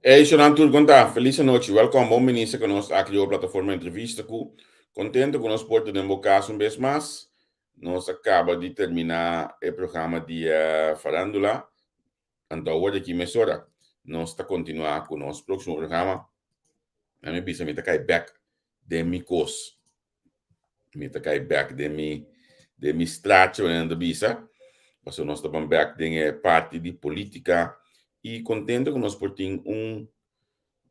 Hey, Shonan tur kon ta? Felis anochi. Welkom, bon bini ku nos aki riba plataforma Entrevista ku. Kontentu ku nos por ta den bo kas un bes mas. Nos a kaba di terminá e programa di Farándula. Anto awor di aki mesora nos ta kontinuá ku nos próksimo programa. Mi bisa mi ta kai bèk den mi kos. Mi ta kai bèk den mi straatje, wanneer nan ta bisa. Pasobra nos ta ban bèk den e parti di polítika i kontentu ku nos por tin un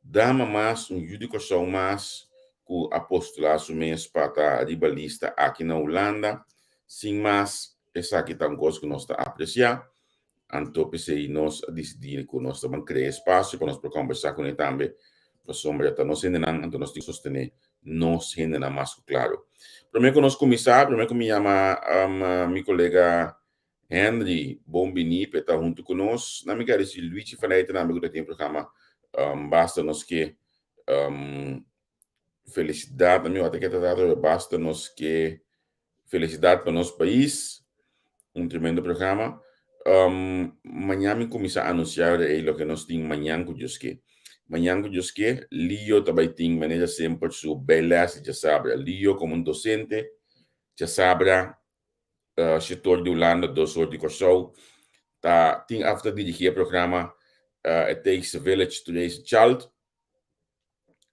dama mas, un yu di Kòrsou mas ku a postulá su mes pa ta riba lista aki na Hulanda. Sin mas, esaki ta un kos ku nos ta apresiá. Anto p'esei nos a disidí ku nos ta ban krea espasio pa nos por kòmbersá kuné tambe, pasobra ta nos hendenan, anto nos tin ku sostené nos hendenan mas ku klaro. Promé ku nos kuminsá, promé ku mi yama mi kolega Henry bon biní pa e ta huntu ku nos, nan mi gradisí Luigi van Eijten tambe ku ta tin e programa Basta Nos Ke Felisidat, nan mi wak ta ke ta trata Basta Nos Ke Felisidat pa nos pais, un tremendo programa. Mañan mi kuminsá anunsiá ora ei loke nos tin mañan ku Dios ke. Mañan ku Dios ke, Lio ta bai tin manera semper su bijles di djasabra. Lio komo un dosente djasabra setor di Hulanda, dos or di Kòrsou, ta tin af ta dirigí e programa It Takes a Village to Raise a Child.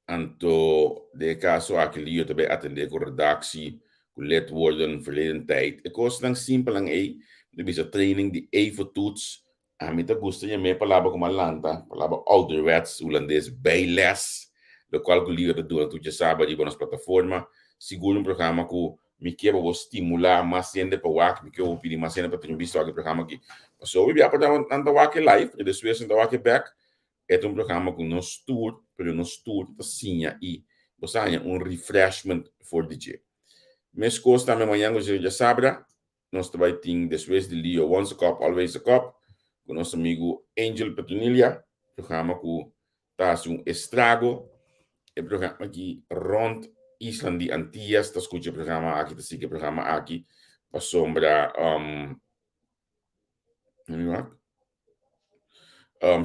Anto den e kaso aki Lio ta bai atendé ku redaksie, ku lidwoorden, verleden tijd. E kosnan simpelnan ei, mi ta bisa training di evo-toets. Ami ta gusta yam'é palabra ku mi a lanta, palabra ouderwets hulandes, bijles, lokual ku Lio ta duna tur djasaba riba nos plataforma. Sigur un programa ku mi ke pa bo stimulá mas hende pa wak, mi ke pa bo pidi mas hende pa tene un bista wak e programa aki. Pasobra hopi bia por nan ta wak e live, pero despues nan ta wak e bèk. E ta un programa ku nos tur, pero nos tur ta siña i bo sa haña un refreshment for di dje. Meskos tambe mañan ku djasabra nos ta bai tin despues di Lio Once a Cup Always a Cup ku nos amigu Angel Petronilia, programa ku ta hasi un estrago. E programa aki rònt islan di Antias ta skucha e programa aki, ta sigui e programa aki pasobra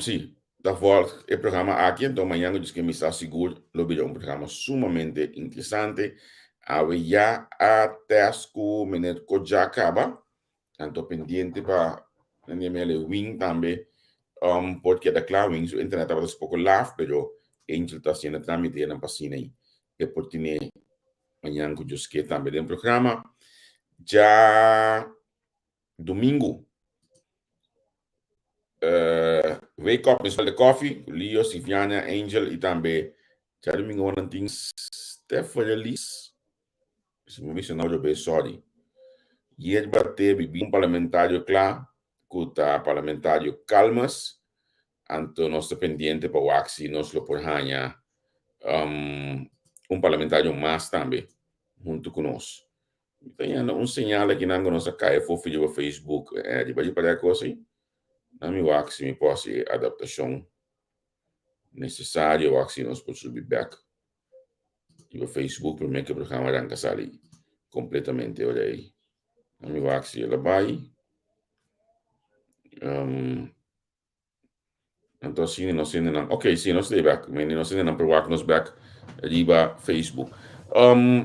Sí, ta volg e programa aki, enton mañan ku Dios mi sa sigur lo bira un programa sumamente interesante. Awe ya a test ku meneer Koja kaba, anto pendiente pa meneer Wing tambe por keda kla. Wing su internet tabata un poko laf, pero Angel ta hasiendo tramitenan pa asina e por tene mañan ku Dios ke tambe den programa. Ja Domingo, Wake Up Miss de Coffee, ku Leo, Siviana, Angel i tambe djadumingo nan tin Stephanie Liz. Si mi mencioná otro bes, sorry. Yerba te bibi un parlamentario kla ku ta parlamentario Calmes, anto nos ta pendiente pa wak si nos lo por haña un parlamentario mas tambe huntu ku nos. Mi ta yanda un señal aki nan ku nos a kai afó riba Facebook. Riba di pará kos ei. Na mi wak si mi por hasi e adaptashon nesesario wak si nos por subi bèk riba Facebook promé ku e programa ranka sali kompletamente ora ei. Na mi wak si el a bai. Anto asina nos hendenan, ok, si nos ta bek, mende nos hendenan por wak nos bek riba Facebook.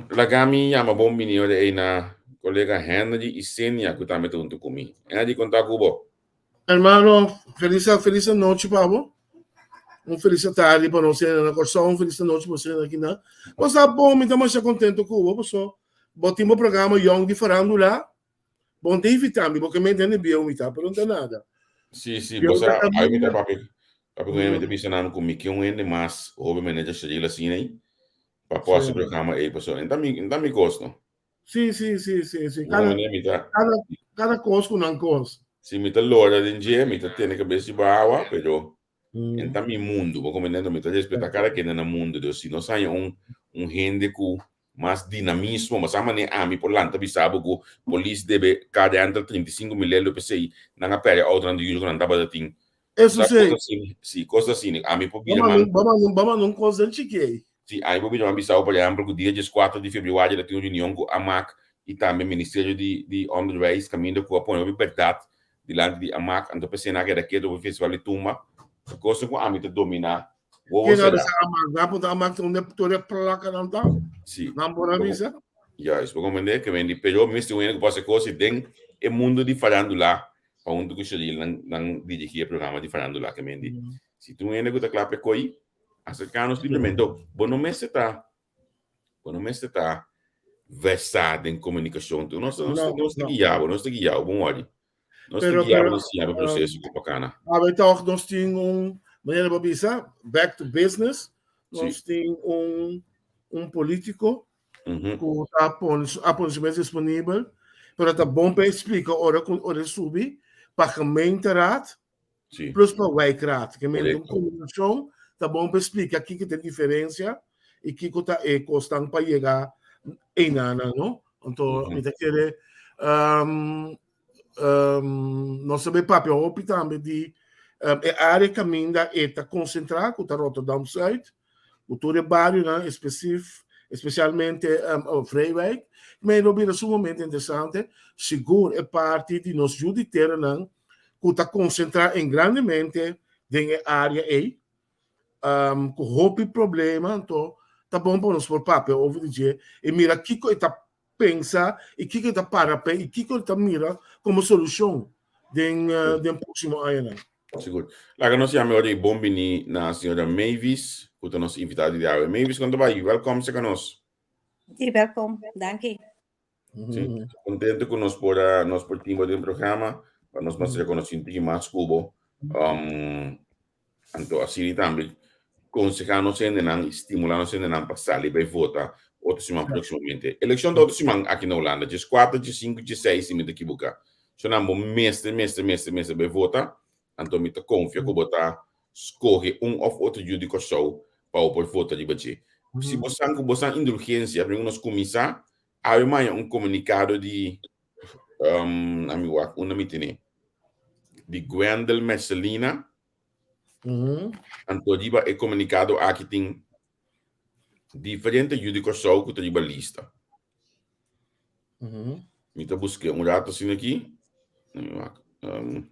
Laga mi yama bon bini ora ei na kolega Henry Isenia ku tambe ta huntu ku mi. Henry, kon ta ku bo? Hermano, felis felis anochi pa bo. Un felis tardi pa nos hende na Kòrsou, un felis anochi pa nos hende aki na. Bo sa bon, mi ta masha kontento ku bo, paso bo tin bo programa Yòn di Farándula. Bon ta invita mi, bo ke mente hende bieu mi ta, pero no ta nada. Sí, sí, bo sa, ai mi ta papia, papia ku hende, mi ta bisa nan ku mi ke un hende mas hoben mene ta Shirley asina ei, pa por hasi programa ei, pasobra no ta mi, no ta mi kos no. Sí, sí, sí, sí, sí. Kada, kada, kada kos ku nan kos. Si mi ta lora den dje, mi ta tene kabes riba awa, pero En ta mi mundu, bo comprende? Mi ta respeta cada kende na mundu. Dus si nos haña un un hende ku mas dinamismo, mas a manera ami por lanta bisa bo ku polis debe cada enter 35 mil euro p'esei nan a perde autonan di huur ku nan tabata tin. Eso Sa sí. kos asina, si, kos asina. Ami por bira man. Bo manda, bo manda un kos den chiki ei. Si, ami por bira man bisa bo, por ehempel, ku dia 14 di febrüari ta tin un reunion ku AMAC i tambe Ministerio di Onderwijs kaminda ku a pone hopi bèrdat dilanti di AMAC, anto p'esei nan a keda ketu pa festival di tumba. Ta kosnan ku ami ta dominá. Wowo Ken a será. bisa Amak? Nan a puntra Amak unda tur e plakanan ta? Si. Nan por a bisa? Juist, bo comprende ke men di pero mi mester un hende ku por hasi kos i den e mundo di farandula pa huntu ku Sheril nan nan dirigi e programa di farandula ke men di si tin un hende ku ta kla pa e koi aserka nos libremente bo no mester ta Bo no mester ta versá den komunikashon. Tu nos, nos, No, nos ta no. guia bo, nos ta guia bo, bon wòrdi. Nos ta Pero, guia bo, pero, nos siña bo proseso ku pa kana. Awe tòg nos tin un, manera bo bisa, back to business. Sí. Nos tin un, un polítiko Mhm. ku ta pone, a pone su mes disponibel, pero ta bon pa e splika ora ku ora e subi pa gemeenteraad Sí. plus pa wijkraad. Ke men un Correcto. kombinashon ta bon pa splika kiko ta e diferensia i kiko ta e kosnan pa yega einanan, no? Anto mi ta kere um, um, nos ta bay papia hopi tambe di um, e área kaminda e ta konsentrá ku ta Rotterdam Zuid, ku tur e barionan espesif, espesialmente um, Vrijwijk. Me lo bira sumamente interesante, sigur e parti di nos yu di teranan ku ta konsentrá en grandemente den e área ei, um, ku hopi problema, anto ta bon pa nos por papia over di dje i mira kiko e ta pensa i kiko e ta para p'e i kiko e ta mira komo solushon den, uh, den próksimo añanan. Sigur. Laga nos yama ora i bon bini na señora Mavis, ku ta nos invitada di awe. Mavis, kon ta bai? Welkom serka nos. Sí, welkom. Danki. Sí, contento ku nos por a, nos por tin bo den programa, pa nos mas rekonosí un tiki mas ku bo. Um, anto asina tambe konsehá nos hendenan i stimulá nos hendenan pa sali bai vota otro siman próksimamente. Elekshon ta otro siman aki na Hulanda, djes kuater, djes sinku, djes seis si mi ta ekiboká. So nan bo mester, mester, mester, mester bai vota. Anto mi ta konfia ku bo ta skohe un òf otro yu di Kòrsou pa bo por vota riba dje. Si bo san ku bo san indulgensia, primero nos kuminsá awe maña un komunikado di um, ami wak unda mi tene di Gwendel Mercelina. Anto riba e komunikado aki tin diferente yu di Kòrsou ku ta riba lista. Mi ta busk'é un rato asina aki. Um,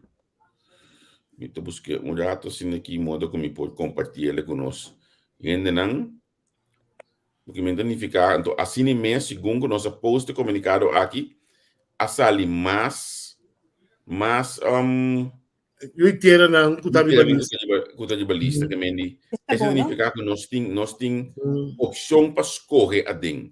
mi ta busk'é un rato asina aki modo ku mi por kompartié ku nos hendenan. Loke mi ta nifiká, anto asina mes, segun ku nos a post e komunikado aki, a sali mas, mas um, Yu i teranan ku ta riba lista. Ku ta riba lista, ke men di. Esei ta nifiká ku nos tin, nos tin opshon pa skohe aden.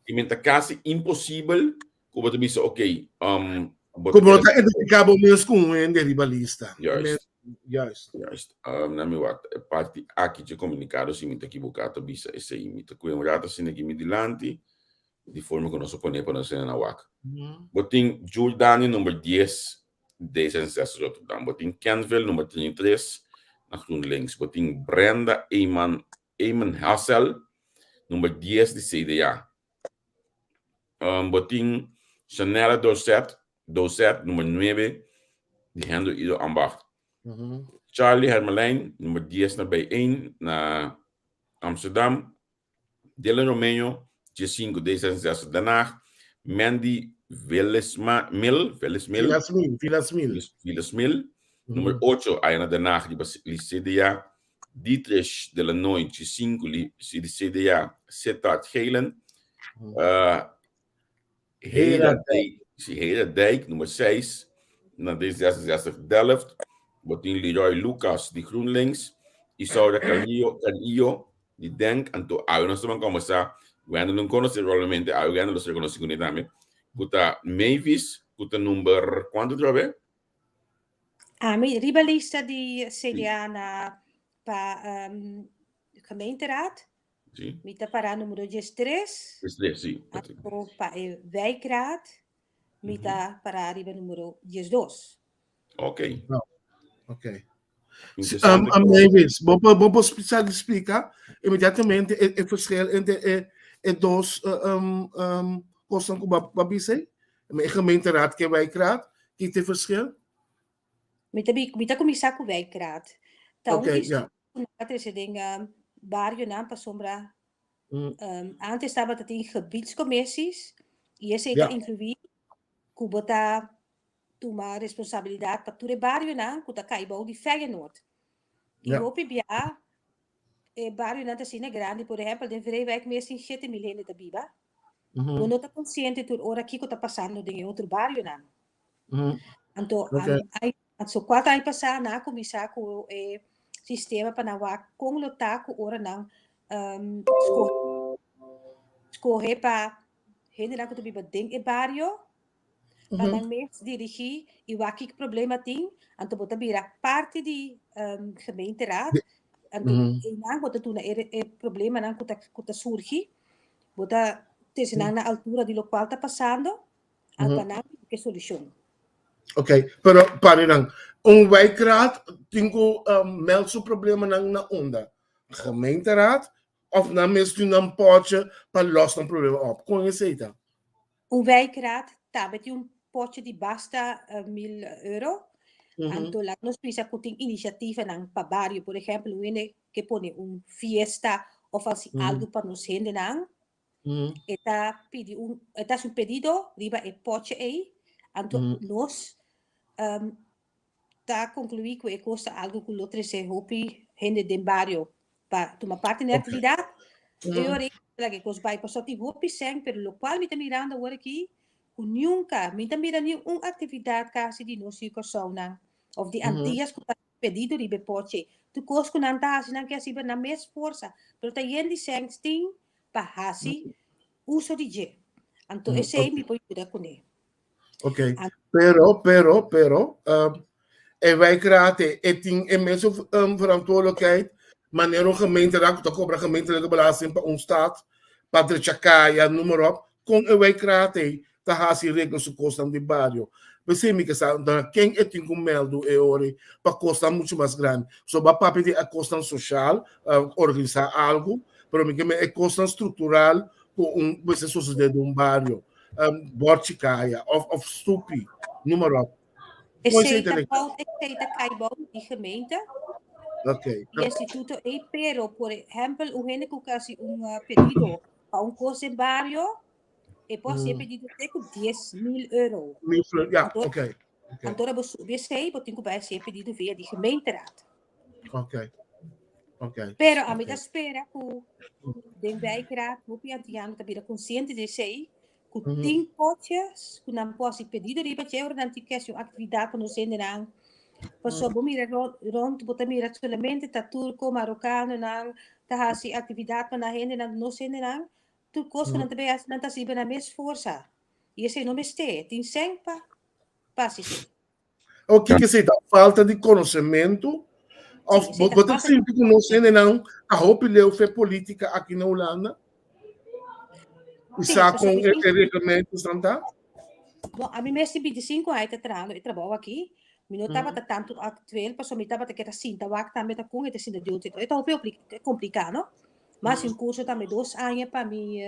I men ta kasi imposibel ku bo ta bisa, oké, um, bo ta Ku bo no ta identifiká bo mes ku un hende riba lista. Juist. Juist. Juist. Um, na mi wak, e parti aki dje komunikado, si mi ta ekiboká, ta bisa esei. Mi ta kue un rato asina aki mi dilanti, di forma ku nos a pone pa nos hende na wak. Bo tin Jordania number dies D66 Rotterdam. Bo tin Kentville number 33 na GroenLinks. Bo tin Brenda Eman, Eman Hassel number 10 di CDA. Um, bo tin Chanela Dorset, Dorset number 9 di Hendrik Ido Ambacht. Charlie Hermelijn number 10 na Bijeen na Amsterdam. Dylan Romeo, dje sinku, D66 Den Haag. Mandy Velesma, Mil, Velesmil. Vilasmil, Vilasmil. Vilasmil, nummer ocho, aya na Den Haag, riba li CDA. Dietrich de la Noy, dje sinku, li CDA, Sittard Gelen. Hera Dijk, si Hera Dijk, nummer 6, na D66 Delft. Bo tin Leroy Lucas di GroenLinks, Isaura Carrillo, Carrillo di Denk, anto awe nos ta ban kombersá, Wendel no konosé probablemente, awe Wendel lo ser konosí kuné tambe, ku ta Mavis, ku ta number kuantu otra be? Ami riba lista di CDA na pa um, gemeenteraad. Sí. Mi ta para numero 13. 13, sí. Anto pa e wijkraad mi ta para riba numero 12. Ok. No. Ok. Interesante. Mavis, bo por, bo por splika inmediatamente e, e verschil entre e, e dos uh, um, um, kosnan ku ba, ba bisa? E gemeenteraad ke wijkraad, ki te verschil? Mi ta, mi ta kuminsá ku wijkraad. Ta un Ok, ja. ku nan a trese den barionan pasobra antes tabata tin gebiedscommissies i esei ta inkluí ku bo ta tuma responsabilidat pa tur e barionan ku ta kai bou di Feyenoord. I hopi bia e barionan ta asina grandi, por ehèmpel den Vreewijk mes tin 7000 hende ta biba. Bo no ta konsiente tur ora kiko ta pasando den e otro barionan. Anto so kuater aña pasá nan a kuminsá ku e sistema pa nan wak kon lo ta ku ora nan skohe pa hendenan ku ta biba den e bario pa nan mes dirigí i wak kiko problema tin, anto bo ta bira parti di gemeenteraad, anto einan bo ta duna e problemanan ku ta ku ta surgi, bo ta trese nan na altura di lokual ta pasando, anto pa nan bini ku e solushon. Ok, pero parinan, un wijkraad tin ku meld su problemanan na unda? Gemeenteraad of nan mes tin nan potje pa los nan problema op? Kon esei ta? Un wijkraad tambe tin un potje di basta mil euro. Anto laat nos bisa ku tin inisiativanan pa bario. Por ehèmpel, un hende ke pone un fiesta òf hasi algu pa nos hendenan, e ta pidi un, e ta hasi un pedido riba e potje ei. Anto nos ta konkluí ku e kos ta algu ku lo trese hopi hende den bario pa tuma parti na e aktividat. E ora ei laga e kos bai pasobra tin hopi sèn, pero lokual mi ta mirando awor aki ku nunka mi ta mira ni un aktividat kasi di nos yu Kòrsounan òf di Antias ku ta pedido riba e pochi. Tur kos ku nan ta hasi nan ke hasi riba nan mes forsa, pero ta yen di sèn tin pa hasi uso di dje. Anto esei mi por yuda kuné. Ok, pero, pero, pero, um, e wijkraad e tin e mesun um, verantwoordelijkheid manera un gemeenteraad ku ta kobra gemeentelijke belasting pa un stad, pa drecha kaya, noem maar op, kon e wijkraad ei ta hasi regla su kosnan di bario. P'esei mi ke sa na ken e tin ku mèldu e ora ei pa kosnan muchu mas grandi. So bo a papia di e kosnan soshal, uh, organisá algu, pero mi ke men e kosnan struktural ku un mester sosodé den un bario. um, borchi kaya of, of stupi, noem maar op. Esei ta bou, esei ta kai bou di gemeente. Ok. Di instituto ei, pero por ehempel, un hende ku kasi un uh, pedido pa un kos den bario, e por hasi e pedido te ku 10.000 euro. Mil flor, ja, Anto, ok. Ok, anto ora bo subi esei, bo tin ku bai hasi e pedido via di gemeenteraad. ok. Ok. Pero a mi ta spera ku den wijkraad hopi antiano ta bira konsiente di esei, ku tin potjes ku nan por hasi pedido riba dje ora nan tin ke hasi un aktividat pa nos hendenan. Pasobra bo mira rond bo ta mira solamente ta turko, marokanonan ta hasi aktividat pa nan hendenan, nos hendenan tur kos ku nan ta bay hasi nan ta hasi riba nan mes forsa. I esei no mester, tin sèn pa hasi esei. O kiko esei ta? Falta di konosementu? Of Sí, bo esei ta bo ta falta di sinti ku nos hendenan a hopi leu fe politika aki na Hulanda? I Sí, sa pasobra kon mi e tin e reglamentonan ta? Bon, ami mes tin 25 aña ta trahando e trabou aki. Mi no tabata tantu aktueel pasobra mi tabata keda sinta wak tambe ta kon e ta sinta deu E ta hopi kompliká, no? Mas un kurso tambe dos aña pa mi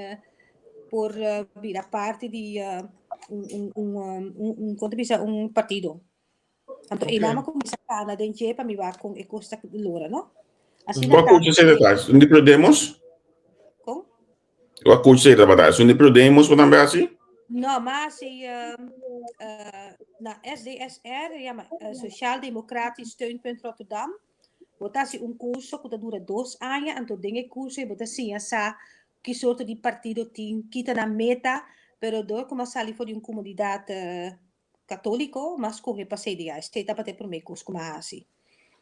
por bira parti di un un un un un kon ta bisa un partido. Anto einan mi a kuminsá kana den dje pa mi wak kon e kos ta lora, no? Asina Kua tantu kurso esei ta ta? Un di Podemos? Kon? Kua kurso esei tabata? Esun di Podemos ku tambe hasi? No, mi a hasi na SDSR, yama Sociaal Democratisch Steunpunt Rotterdam. Bo ta hasi un kurso ku ta dura dos aña, anto den e kurso ei bo ta siña sa ki sorto di partido tin, ki ta nan meta, pero dor ku mi a sali for di un komunidat katóliko, mi a skohe pa CDA. Esei tabata e promé kos ku mi a hasi.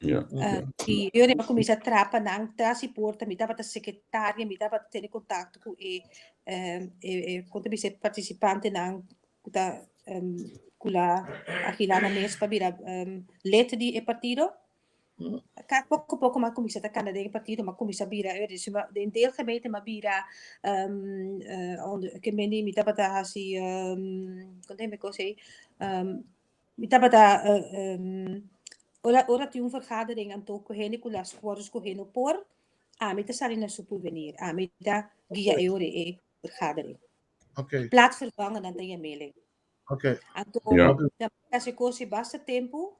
I ora mi a kuminsá traha pa nan tras di porta, mi tabata sekretaria, mi tabata tene kontakto ku e e kon ta bisa e partisipantenan ku ta ku la agilá nan mes pa bira lid di e partido. Ka poko poko m'a kuminsá ta kanda den e partido, m'a kuminsá bira den deelgemeente m'a bira ke meni mi tabata hasi kon ta yama e kos ei mi tabata ora ora tin un vergadering anto ku hende ku las wòrdu skohé no por ami ta sali na su porvenir ami ta guia e ora e vergadering. Okay. Plaatsvervanger nan ta yam'ele. Okay. Anto Ja. nan hasi kos i basta tempu.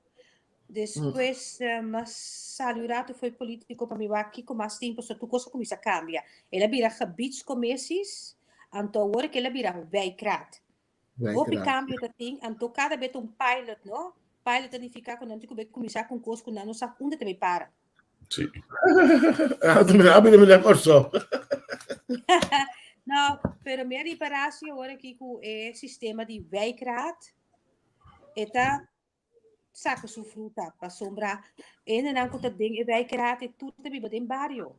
Despues eh, mas sali un rato foi politico pa mi wak kiko mas tin pasobra tur kos a kuminsá kambia. El a bira gebiedscommissies, anto awor ke el a bira wijkraad. Hopi Wijkraad. kambio ta tin, anto kada bes ta un pilot, no? Pilot ta nifiká ku nan tin ku bai kuminsá ku un kos ku nan no sa unda ta bai para. Sí. Ah, tu me abi me Kòrsou. No, pero mi a ripará si awor aki ku e sistema di wijkraad e ta saka su fruta pasobra hendenan ku ta den e wijkraad e tur ta biba den bario.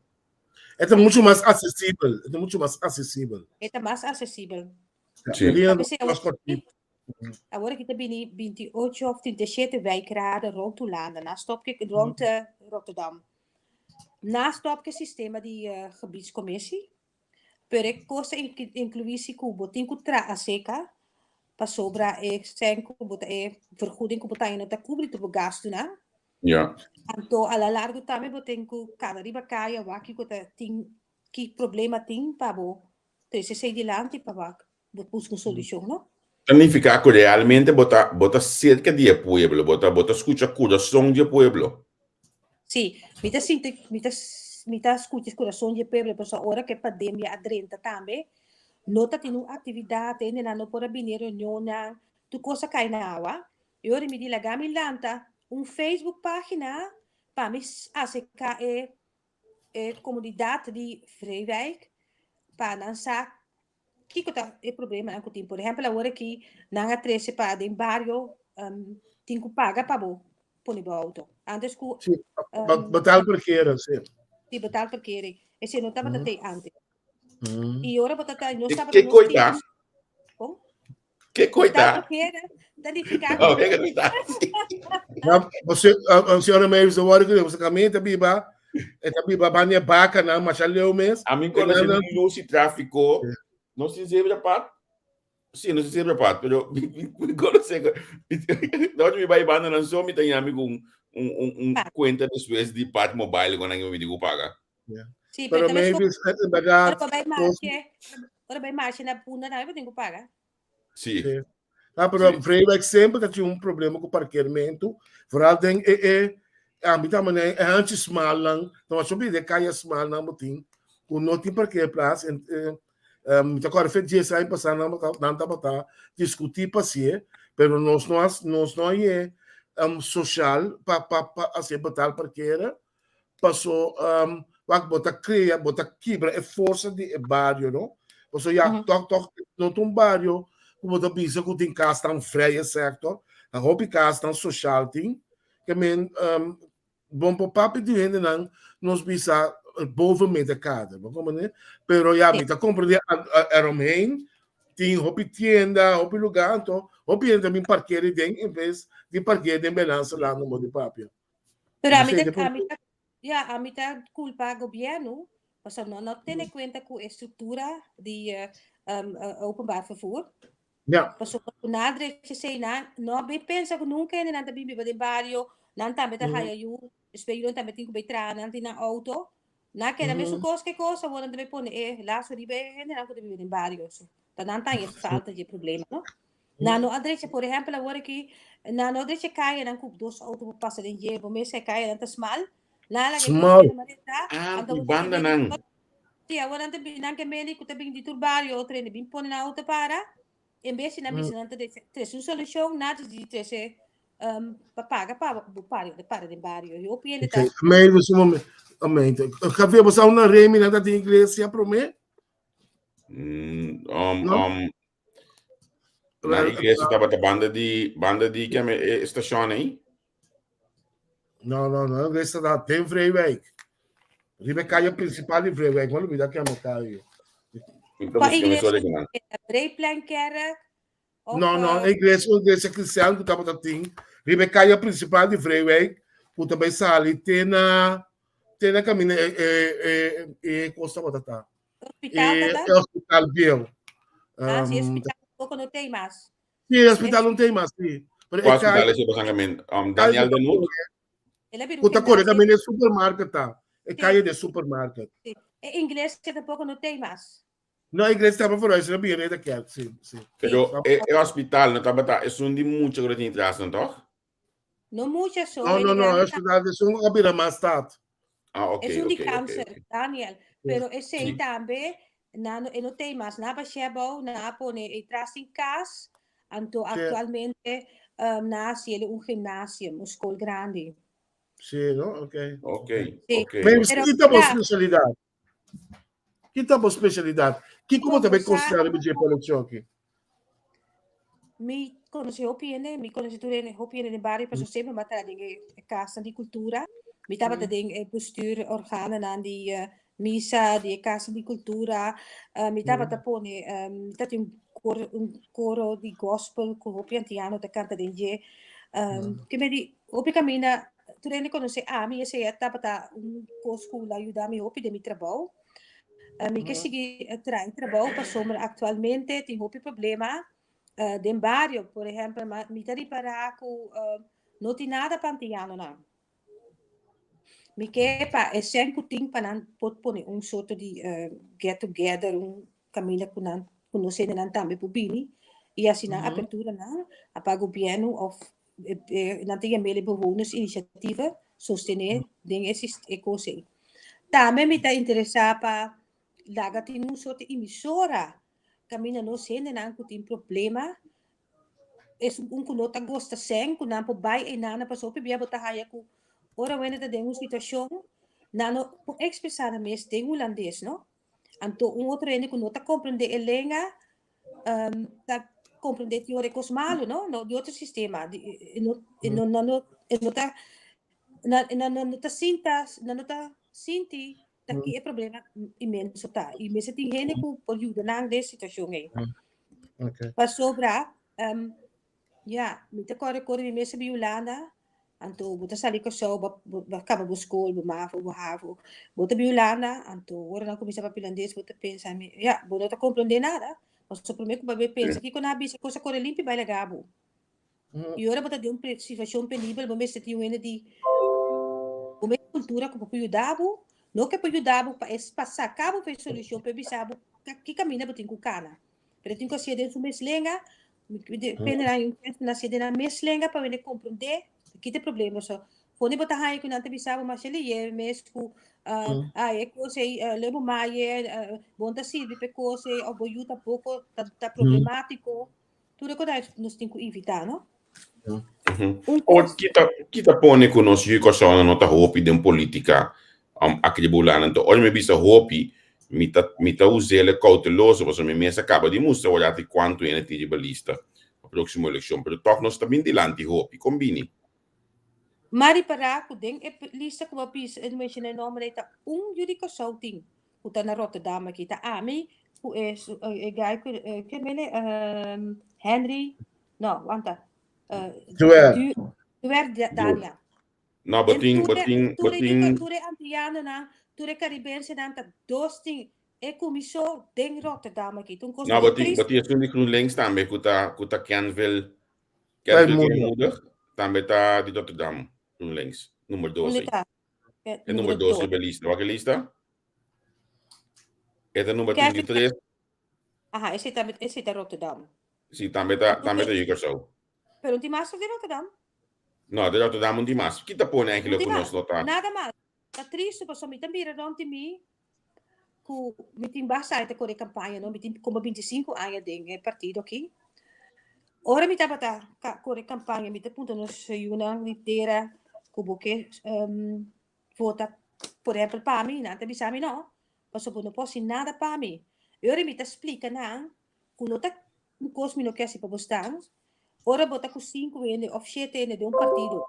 E ta mucho mas asesibel, e ta mucho mas asesibel. E ta mas asesibel. Sí. E liña P'esei mas awor kòrtitu. Awor aki ta bini 28 of 37 wijkraden rond Hulanda, na stop ke rond Rotterdam. Na stop ke sistema di gebiedscommissie, pero e kos ta inkluí si ku bo tin ku traha seka pasobra e sèn ku bo ta e vergoeding ku bo ta haña no ta kubri tur bo gastunan. Ja. Anto a la largo tambe bo tin ku kana riba kaya wak kiko ta tin ki problema tin pa bo trese esei dilanti pa wak bo buska un solushon no. Ta nifiká ku realmente bo ta bo ta serka di e pueblo, bo ta bo ta skucha kurason di e pueblo. Sí, mi ta sinti mi ta mi ta skucha kurason di e pueblo pasobra ora ku e pandemia a drenta tambe no ta tin un aktividat, hendenan no por a bini e reunionnan, tur kos a kai na awa. I ora mi di laga mi lanta un Facebook página pa mi aserká e e komunidat di Vreewijk pa nan sa kiko ta e problemanan ku tin. Por ehèmpel awor aki nan a trese pa den bario tin ku paga pa bo pone bo outo. Antes ku Sí, betaal parkeren, sí. Sí, betaal parkeren. Esei no tabata tei antes. I ora bo ta ta nos tabata Ke nos koi tin ta? Kon? Ke koi Betaal ta? parkeren ta nifiká Oh, ku ke koi ta? Ja, você, senhora Mavis, de hora que você caminha, tá biba, e tá biba bania vaca na masha leu mes. A mim E conoce na- luz y tráfico. No sin zebra pat. Sí, no sin zebra pat, pero mi conoce. No, mi bai banda nan so mi ta yami con un Pa. cuenta después di pat mobile con nan mi digo paga. Sí, pero Pero también Mavis, en ora verdad, bai nos- marche, ora bai marche na punda tambe bo tin ku paga. Sí. Sí. Ah, pero Sí. Vreewijk semper ta tin un problema ku parkeermento. Vooral den e e a mi ta mané e hanchi smal nan, ta mas hopi de kaya smal nan bo tin ku no tin parkeerplaats en eh, mi ta kòrda fe 10 aña pasá nan nan tabata diskutí pasié, pero nos no a nos no a ye social pa pa pa hasié betaal parkeren. Paso um, wak bo ta crea, bo ta kibra e forsa di e bario, no? Paso ya, tok tok, no ta un bario ku bo ta bisa ku tin kasnan vrije sector, ta hopi kasnan social tin, ke men um, bon por papia di hendenan nos bisa boven middenkader, bo comprende? Pero ya, mi ta comprende eromheen tin hopi tienda, hopi lugar, anto hopi hende ta bin parkeer den en vez di parkeer den Belanse Lando mo di papia. Pero a mi Esei ta, ta a mi ta, ja, a mi ta culpa gobierno, pasobra no, no tene cuenta cu e structura di eh, eh, openbaar vervoer. Ja. Pasobra cu nan drecha esei nan no a bin pensa cu nunca hende nan ta bin biba den bario, nan tambe ta haya yu, despues yunan tambe tin cu bay traha, nan tin nan auto. Nan keda mesun cos ke cos, awor nan ta bay pone e lazo riba e hendenan cu ta biba den bario. So, ta nan ta haña falta dje problema, no? Nan no a drecha, por ehempel, awor aki, nan no a drecha kayanan ku dos outo por pasa den dje, bo mester e kayanan ta smal. Nan a laga e kos Smal. keda manera ta, Ah, anto di bo ta banda mende nan. Sí, awor nan ta bin, nan ke mende ku ta bin di tur bario otro hende bin pone nan outo para, en bes di nan bisa nan ta trese, trese un solushon, nan ta di trese um, pa paga pa bo para, para den bario. Y hopi hende ta Okay, Mavis, un momento. Un momento. Javier, bo sa una Remy nan ta tin iglesia promé? No? Na iglesia tabata banda di banda di ke e station ei? No, no, no, iglesia ta den Vreewijk. Riba e kaya principal di Vreewijk, ma lubida ke kaya. Então, Pa busca me iglesia só de nan. Breepleinkerk of No, no, iglesia, iglesia cristian ku tabata tin riba e kaya principal di Vreewijk, ku ta bai sali te na te na camina e e e e kos tabata ta. Hospital E, tata? e hospital bieu. Ah, sí, hospital tampoco no tem mas. Sí, hospital no tem mas, sí. Pero Qual e hospital kaya ese pasangamento? Daniel Danut? El a bira un ku ta kore gimnasio. kaminda e supermarket ta. E Sí. kaya de supermarket. Sí. E iglesia tampoco no tem mas. No, a iglesia taba vooruit, se bira de kerk, sí, sí. Pero e, e hospital no tabata, es un di mucho que tin tras, no toch? No mucha so. No, no, no, grande hospital de un a bira mas stad. Ah, ok, Es un di ok, ok, cáncer, ok. Daniel. Pero esei Sí. tambe, na no, e no tem mas. Na bashebou, na pone e tras in cas. Anto Sí. actualmente na hasiele un gymnasium, un school grandi. Sí, no? Ok. Ok, Sí. ok. Pero Pero kita bo mira, specialidad? Kita bo specialidad? Kiko bo kon ta bo bay sa, considera riba dje pa eleccion aki? Mi konosé hopi hende, mi konosé tur hende, hopi hende den bario, pasobra semper mi a traha den e kasnan di kultura. Mi tabata den e bestuur organonan di misa, di e kasnan di kultura. Mi tabata pone, mi tabatin un koro, un koro di gospel ku hopi antiano ta kanta den dje. Ke men di hopi kaminda tur hende konosé ami, esei a tabata un kos ku lo a yuda mi hopi den mi trabou. Mi ke sigui traha e trabou pasobra aktualmente tin hopi problema den bario. Por ehèmpel, mi ta ripará ku no tin nada pa antianonan. Mi ke pa e sèn ku tin pa nan por pone un sorto di get together, un kaminda ku nan ku nos hendenan tambe por bini i asina apertura nan pa gobièrnu òf nan ta yam'é bewonersinitiatieven sostené den e e kos ei. Tambe mi ta interesá pa laga tin un sorto emisora kaminda nos hendenan ku tin problema es un ku no ta gosta sèn ku nan por bai einan pasobra hopi bia bo ta haya ku ora wende ta den un situashon nan no por ekspresá nan mes den hulandes no. Anto un otro hende ku no ta komprendé e lenga ta comprende tin ora cos malo, no? No, di otro sistema. Di, e no, e no, no, no, e no ta, na, na, no, no ta sinta, na no ta sinti ta ki e problema inmenso ta. I mester tin hende ku por yuda nan den situacion ei. Okay. Pasobra, Ja, mi ta kòrda kore mi mes a bin Hulanda, anto bo ta sali Kòrsou, bo bo a kaba bo skol, bo mavo, bo havo, bo ta bin Hulanda, anto ora nan kuminsá papia hulandes bo ta pensa mi, ja, bo no ta komprondé nada, pasobra promé ku bo a bin pensa kiko nan a bisa, kos a kore limpi bai laga bo. I ora bo ta den un situashon penibel bo mester tin un hende di bo mes kultura ku por yuda bo, no ke por yuda bo pa e pa saka bo pa e solushon, pa e bisa bo ki kaminda bo tin ku kana. Pero tin ku hasié den su mes lenga, depende na un kens na hasié den nan mes lenga pa wende komprondé ki ta e problema. So, fondi bo ta haña ku nan ta bisa bo masha lihé mes ku ah e kos ei lo bo maye, bo no ta sirbi pa e kos ei òf bo yu tampoko ta problemátiko. Tur e kos ei nos tin ku evitá, no? Un Ora, kos. ki ta, ki ta pone ku nos yu Kòrsounan no ta hopi den polítika aki di Bulanda? Anto, ora mi bisa hopi, mi ta, mi ta us'el kouteloso, pasobra mi mes a kaba di mustra wak di kuantu hende tin riba lista pa próksimo elekshon. Pero tòg nos ta bin dilanti hopi. Kon bini? M'a ripará ku den e lista ku bo a bisa, e menshoná e nòmber ei, ta un yu di Kòrsou tin ku ta na Rotterdam aki. Ta ami ku e, e guy ku, ke mele, Henry, No, wanta. Uh, Duer. Duer Dania. No, bo tin, bo tin, bo tin. Tur e antianonan, tur e caribensenan ta dos tin e kumiso den Rotterdam aki. Tun kos No, bo tin, bo tin esun di GroenLinks tambe ku ta, ku ta Kenville, Kenville Moedig, tambe ta di Rotterdam, GroenLinks, nummer 2. Unda ta? E nummer 2 riba lista. Wak e lista? E ta nummer 33. Aha, esei ta, esei ta Rotterdam. Sí, tambe ta, tambe ta Curaçao. Pero un tin mas di Rotterdam? No, di Rotterdam un tin mas. Ki ta pone eigenlijk ku nos no ta? Nada mas. Ta tristu pasobra mi ta mira rond di mi ku mi tin basta aña ta kore kampaña no, mi tin komo 25 aña den e partido aki. Ora mi tabata kore kampaña mi ta puntra nos yunan di tera ku bo ke vota por ehempel pa mi, nan ta bisa mi no, pasobra bo no por hasi nada pa mi. E ora mi ta splika nan ku no ta un kos mi no ke hasi pa bo stan, ora bo ta ku sinku hende òf shete hende den un partido,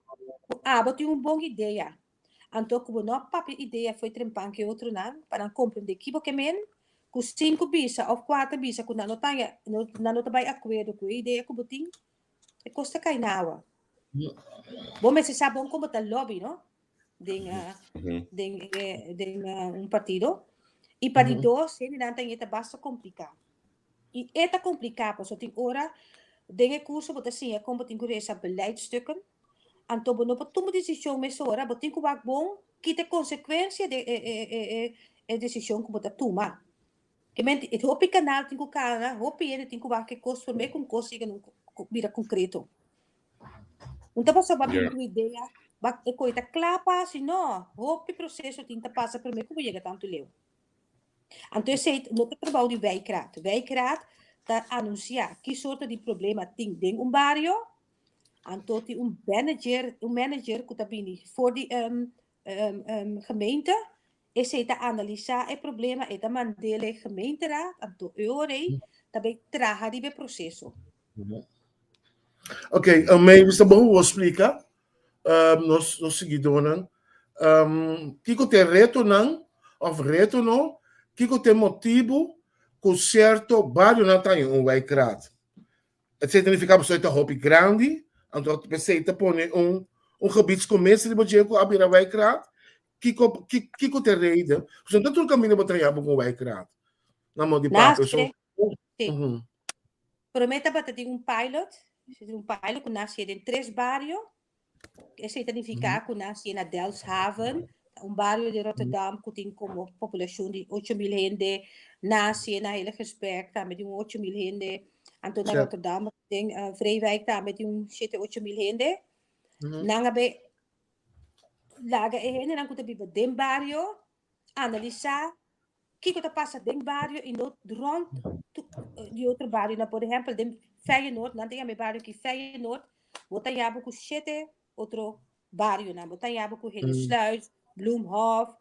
ku abo tin un bon idea, anto ku bo no a papia idea fo'i trempan ku e otronan pa nan komprendé ki bo ke men, ku sinku bisa òf kuater bisa ku nan no ta nan no ta bai akuerdo ku e idea ku bo tin, e kos ta kai na awa. Bo mester sa bon kon bo ta lobby, no? Den, den, den un partido. I pa di dos, hendenan ta ta basta kompliká. I e ta kompliká pasobra tin ora den e kurso bo ta siña kon bo tin ku resa beleidstukken. Anto bo no por tuma desishon mesora, bo tin ku wak bon ki ta e konsekuensia di e, e, e, e, e desishon ku bo ta tuma. Ke men e hopi kanal tin ku kana, hopi hende tin ku wak e kos promé ku un kos yega na un bira konkreto. Un ta pasobra bo tin ku idea, ba e koi ta kla pa hasi, no, hopi proseso tin ta pasa promé ku bo yega tantu leu. Anto esei no ta trabou di wijkraad. Wijkraad ta anunsiá ki sorto di problema tin den un bario. Anto tin un manager, un manager ku ta bini for di gemeente. Esei ta analisá e problema, e ta mand'é e gemeenteraad, anto e ora ei ta bai traha riba e proseso. Ok, Mavis, ta bon ku bo splika nos nos siguidónan kiko ta e retonan òf reto no, kiko ta e motibu ku sierto barionan ta haña un wijkraad. Esei ta nifiká pasobra e ta hopi grandi, anto p'esei ta pone un un gebiedscommissie riba dje ku a bira wijkraad. Kiko kiko ta e reden? Pasobra no ta tur kaminda bo ta haña bo ku un wijkraad na modo di papia. So, Sí. Promé tabata tin un pilot, un pilot ku nase den tres bario. Esei ta nifiká ku nase na Delfshaven, un bario di Rotterdam ku tin komo populashon di 8000 hende, nase na Hillegersberg tambe tin un 8000 hende, anto na Rotterdam den Vreewijk tambe tin un shete 8000 hende. Nan a bai laga e hendenan ku ta biba den bario analisá kiko ta pasa den bario i no rond di otro barionan. Por ehèmpel, den Feyenoord, nan ta yama e bario aki Feyenoord, bo ta yaba ku shete otro barionan. Bo ta yaba ku Hillesluis, Bloemhof,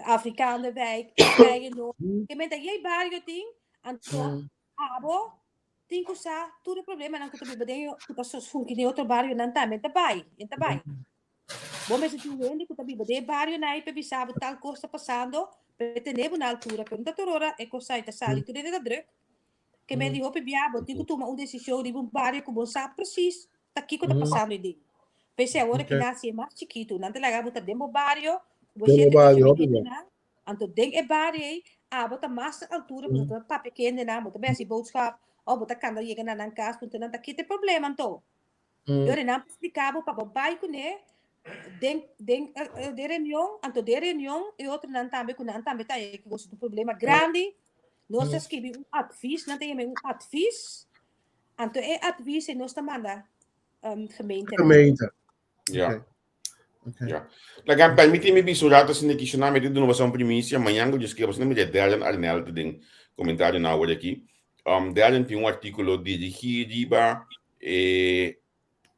Afrikaanderwijk, Feyenoord. Ke men ta yei bario tin, anto abo tin ku sa tur e problemanan ku ta biba den ku ta funki den otro barionan tambe ta bai, e ta bai. Bo mester tin hende ku ta biba den e barionan ei pa bisa bo tal kos ta pasando, pa e tene bo na altura, pero no ta tur ora e kos ei ta sali, tur hende ta druk. Ke men di hopi bia bo tin ku tuma un desishon riba un bario ku bo sa presis ta kiko ta pasando ei den. P'esei awor ki nan hasi e mas chikitu, nan ta laga bo ta den bo bario, ku bo shete ocho mil hendenan, anto den e bario ei abo ta mas na altura pasobra bo ta papia ku e hendenan, bo ta bai hasi boodschap òf bo ta kanda yega na nan kas puntra nan ta kita e problema anto. Yori nan por splika bo pa bo bai kuné den den den reunion, anto den reunion e otronan tambe ku nan tambe ta haña ku goso un problema grandi. Nos ta skibi un advies, nan ta yama un advies. Anto e advies ei nos ta manda gemeente. Gemeente. Ja. Okay. Ja. Laga permiti mi bisa un rato asina ki shona mi te duna boso un primisia mañan ku Dios kier boso mira Darren Arnel te den komentario na awor aki. Darren tin un artíkulo dirigí riba e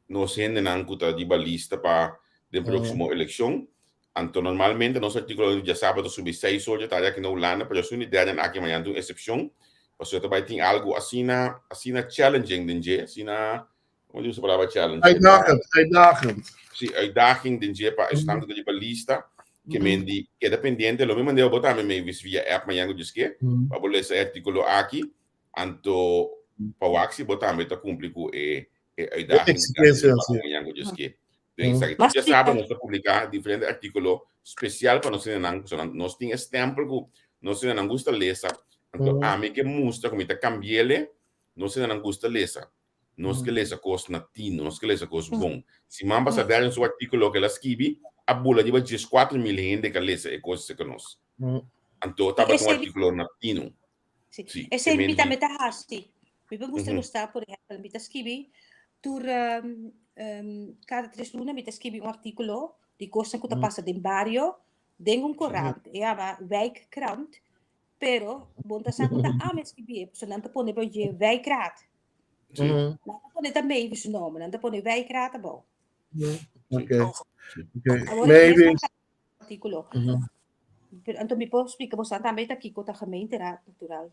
nos hendenan ku ta riba lista pa den próksimo elekshon. Anto normalmente nos artíkulo di djasabra ta subi seis or dje tardi aki na Hulanda, pero esun di Darren aki mañan ta un eksepshon, pasobra ta bai tin algu asina asina challenging den dje, asina Como di usa palabra challenge? Uitdagend, uitdagend. Sí, uitdaging den dje pa esnan ku ta riba lista, ke men di keda pendiente. Lo mi mand'é bo tambe Mavis via app mañan ku dje ske, pa bo lesa e artíkulo aki, anto pa wak si bo tambe ta kumpli ku e e uitdaging Exigencia, sí. mañan ku dje ske. Den esaki. Tur djasabra nos ta publiká diferente artíkulo spesial pa nos hendenan, pasobra nos tin e stèmpel ku nos hendenan gusta lesa, anto ami ke mustra ku mi ta kambi'el, nos hendenan gusta lesa. Nos ke lesa kos na tino, nos ke lesa kos bon. Siman pasá Darren su artíkulo ke el a skibi a bula riba 14,000 hende ke a lesa e kos esei ku nos. Anto tabata un artíkulo na tino. Sí. Sí, Esei mi tambe ta hasi. Mi por gusta gusta, por ehèmpel, mi ta skibi tur kada tres luna mi ta skibi un artíkulo di kosnan ku ta pasa den bario den un korant. E yama Wijkkrant, pero bon ta sa ku ta ami a skibié, pasobra nan ta pone pa dje Wijkraad. Sí. Nan ta pone ta Mavis su nomber, nan ta pone Wijkraad abou. Ok. Ok. Awor Mavis. Artículo. Pero anto mi por splika bosan tambe ta kiko ta gemeenteraad natural.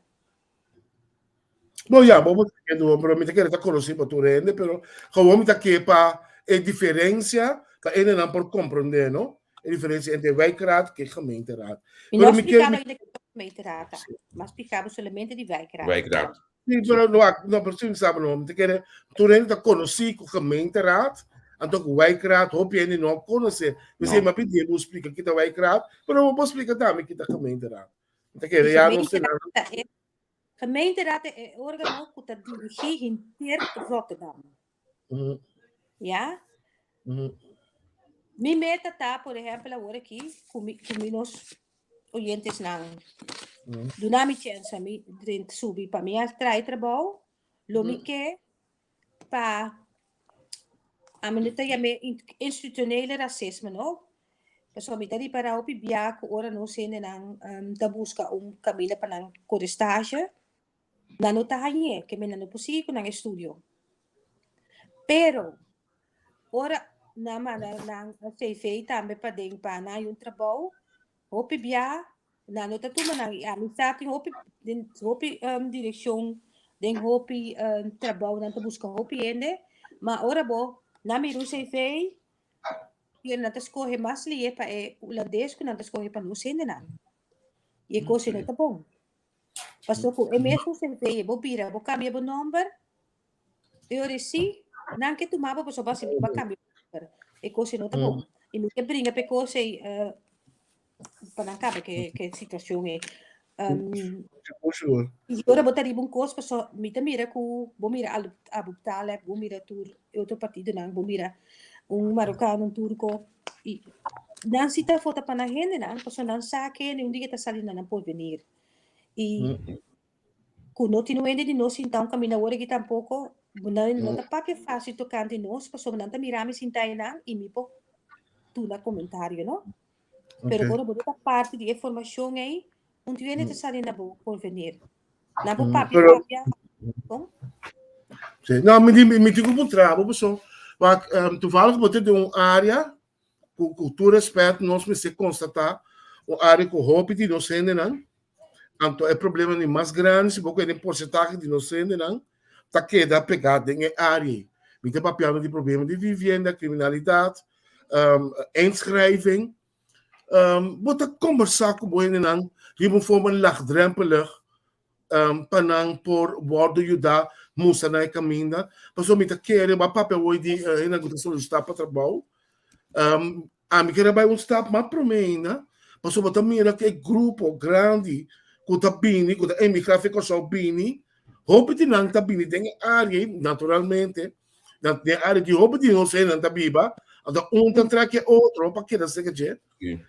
Bo ya, bo bo ta kere, pero mi ta kere ta konosí pa tur hende, pero gewoon mi ta ke pa e diferensia pa hendenan por komprondé, no? E diferensia entre wijkraad ke gemeenteraad. Mi no Pero mi ke splikaba mi ainda kiko gemeenteraad ta. Mi a splikabo solamente di wijkraad. Wijkraad. Sí, pero no, no, pero sí, sabe, no, mi ta kere, tur hende ta konosí ku gemeenteraad, anto ku wijkraad, hopi hende no konosé. Mi No. sê, mi pidi bo splika kita wijkraad, pero bo por splika tambe kita gemeenteraad. Mi ta kere ya nos Gemeenteraad ta e, gemeenteraad ta e órgano ku ta dirigí henter Rotterdam. Ya? Mi meta ta, por ehèmpel, awor aki, ku mi, ku mi nos oyentesnan duna mi chèns pa mi drenta subi pa mi a traha e trabou, lo mi ke pa ami no ta yam'é institutionele rasisme no, pasobra mi ta ripará hopi bia ku ora nos hendenan ta buska un kaminda pa nan kore stage, nan no ta hañ'é, ke men nan no por sigui ku nan estudio. Pero ora nan manda nan CV tambe paden pa nan hay un trabou, hopi bia nan no ta tuma nan. I ami sa tin hopi den hopi direkshon, den hopi trabou nan ta buska hopi hende, ma ora bo nan mira un CV i nan ta skohe mas lihe pa e hulandes ku nan ta skohe pa nos hendenan. I e kos ei no ta bon. Pasobra ku e mesun CV bo bira, bo kambia bo nòmber, E ora sí, nan ke tuma bo pasobra bo a kambia bo nòmber. E kos ei no ta bon. I mi ke bringa pa e kos ei pa nan kaba ku e situashon ei. I ora bo ta riba un kos pasobra mi ta mira ku bo mira Abu Taleb, bo mira tur e otro partidonan, bo mira un marokano, un turko i nan si ta vota pa nan hendenan pasobra nan sa ke un dia ta sali na nan porvenir. I Ku no tin un hende di nos sintá un kaminda awor aki tampoko, nan no ta papia fásil tokante nos pasobra nan ta mira mi sintá einan i mi por duna komentario, no? Pero ora bo no ta parti di e formashon ei, un tin hende ta sali na bo porvenir. Nan por papia papia, kon? Sí, no, mi di, mi tin ku puntra bo pasobra wak toevallig bo ta den un área ku ku tur respet nos mester konstatá un área ku hopi di nos hendenan, anto e problema di mas grandi si bo kere den porsentahe di nos hendenan ta keda pegá den e área ei. Mi ta papiando di problema di vivienda, kriminalidat, inschrijving. Bo ta kombersá ku bo hendenan riba un forma lagdrempelig pa nan por wòrdu yudá mustra nan e kaminda. Pasobra mi ta kere, bo a papia awor di hendenan ku ta solisitá pa trabou. Ami kere bai un stap mas promé ainda, pasobra bo ta mira ku e grupo grandi ku ta bini, ku ta emigrá for di Kòrsou bini, hopi di nan ta bini den e área ei, naturalmente, den e área di hopi di nos hendenan ta biba, anto un ta trèk e otro pa keda serka dje.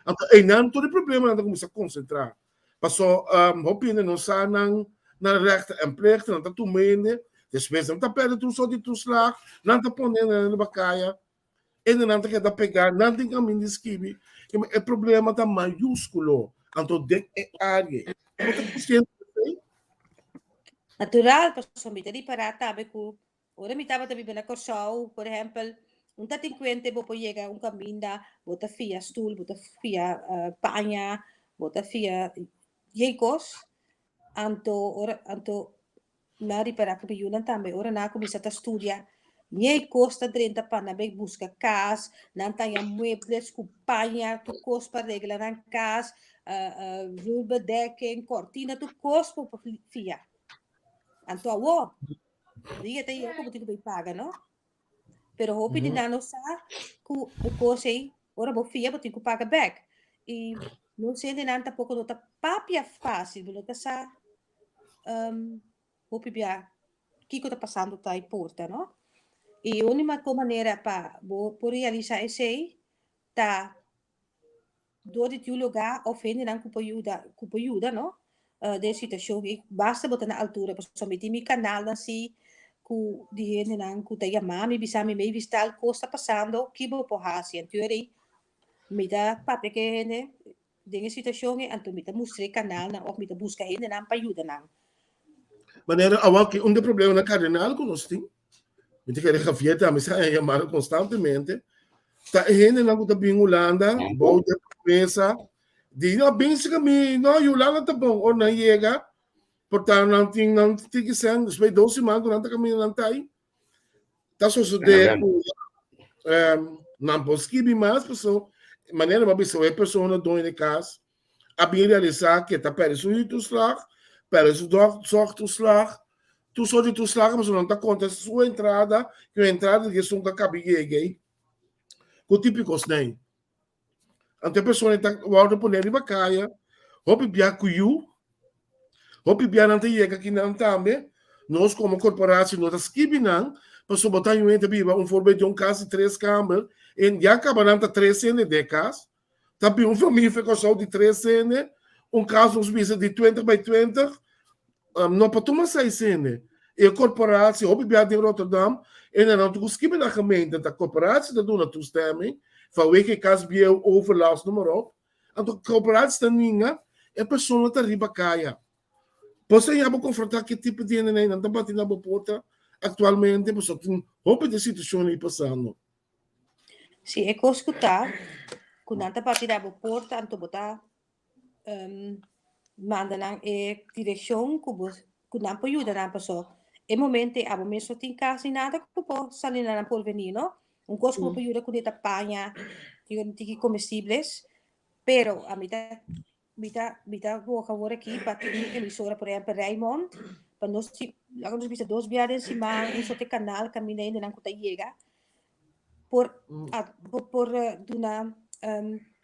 Anto einan tur e problemanan ta kuminsá konsentrá. Paso hopi hende no sa nan nan rechten en plichten, nan ta tuma hende, despues nan ta perde tur sort di toeslag, nan ta pone hende riba kaya, hendenan ta keda pega, nan tin kaminda di skibi, e problema ta mayúskulo, anto den e área ei. Bo ta konsiente di esei? Natural, pasobra mi ta ripará tambe ku Ora mi tabata biba na Kòrsou, por ehèmpel, un ta tin kuente bo por yega un kaminda, bo ta fia stul, bo ta fia paña, bo ta fia yei kos. Anto ora anto mi a ripará ku mi yunan tambe ora nan a kuminsá ta studia, yei kos ta drenta pa nan bai buska kas, nan ta haña muebles ku paña, tur kos pa regla nan kas, vloerbedekking, kortina, tur kos bo por fia. Anto awor, Dia ta yega ku bo tin ku bai paga, no? Pero hopi di nan no sa ku e kos ei, ora bo fia bo tin ku paga bèk. I nos hendenan tampoko no ta papia fásil, bo no ta sa hopi bia kiko ta pasando ta e porta, no? I e úniko manera pa bo por realisá esei ta Dor di tiu lugá òf hendenan ku por yuda, ku por yuda no, den situashon i basta bo ta na altura pasobra mi tin mi kanalnan si ku di hendenan ku ta yama mi bisa mi Mavis tal kos ta pasando ki bo por hasi anto ei mi ta papia ku e hende den e situashon ei anto mi ta mustra e kanalnan òf mi ta buska hendenan pa yuda nan. Manera awor ki un di e problemanan kardinal ku nos tin Mi ta kere Javier tambe sa haña yamada konstantemente. Ta e hendenan ku ta bin Hulanda bou de promesa di no bin si mi no Hulanda ta bon ora nan yega por ta nan tin nan tiki sèn despues dos siman ku nan ta kaminda nan ta ai ta sosodé ku nan por skibi mas paso manera bo a bisa e persona doño di kas a bin realisá ku e ta pèrdè su huurtoeslag, pèrdè su zorgtoeslag, tur sort di toeslagen pasobra nan ta konta su entrada ku e entrada di esun ku a kaba yega ei ku típiko snei. Anto e persona ta wòrdu pone riba kaya, hopi bia ku yu, hopi bia nan ta yega akinan tambe, nos komo korporasi no ta skibi nan pasobra bo ta haña un hende ta biba un voorbeeld di un kas di tres kamber en ya kaba nan ta tres hende den e kas. Ta bin un familia for Kòrsou di tres hende, un kas nos bisa di twintig by twintig, no por tuma seis hende. E korporatie, hopi bia den Rotterdam, e nan tur ku skibi na gemeente, ta korporatie ta duna toestemming vanwege e kas bieu, overlast, noem maar op. Anto korporatie ta ninga, e persona ta riba kaya. Bo sa ya bo konfrontá ki tipo di hende nan ta bati na bo porta. aktualmente pasobra tin hopi di situashon ei pasando. Si e kos ku ta ku nan ta bati na bo porta anto bo ta manda nan e direkshon ku bo ku nan por yuda nan paso e momento ei abo mes no tin kas ni nada ku por sali na nan porvenir no. Un kos ku bo por yuda kuné ta paña tin tiki komestibles pero ami ta Mi ta mi ta boga awor aki pa tin un emisora, por ehempel Rijnmond, pa nos si laga nos bisa dos bia den siman un sote kanal kaminda hendenan ku ta yega por a por por duna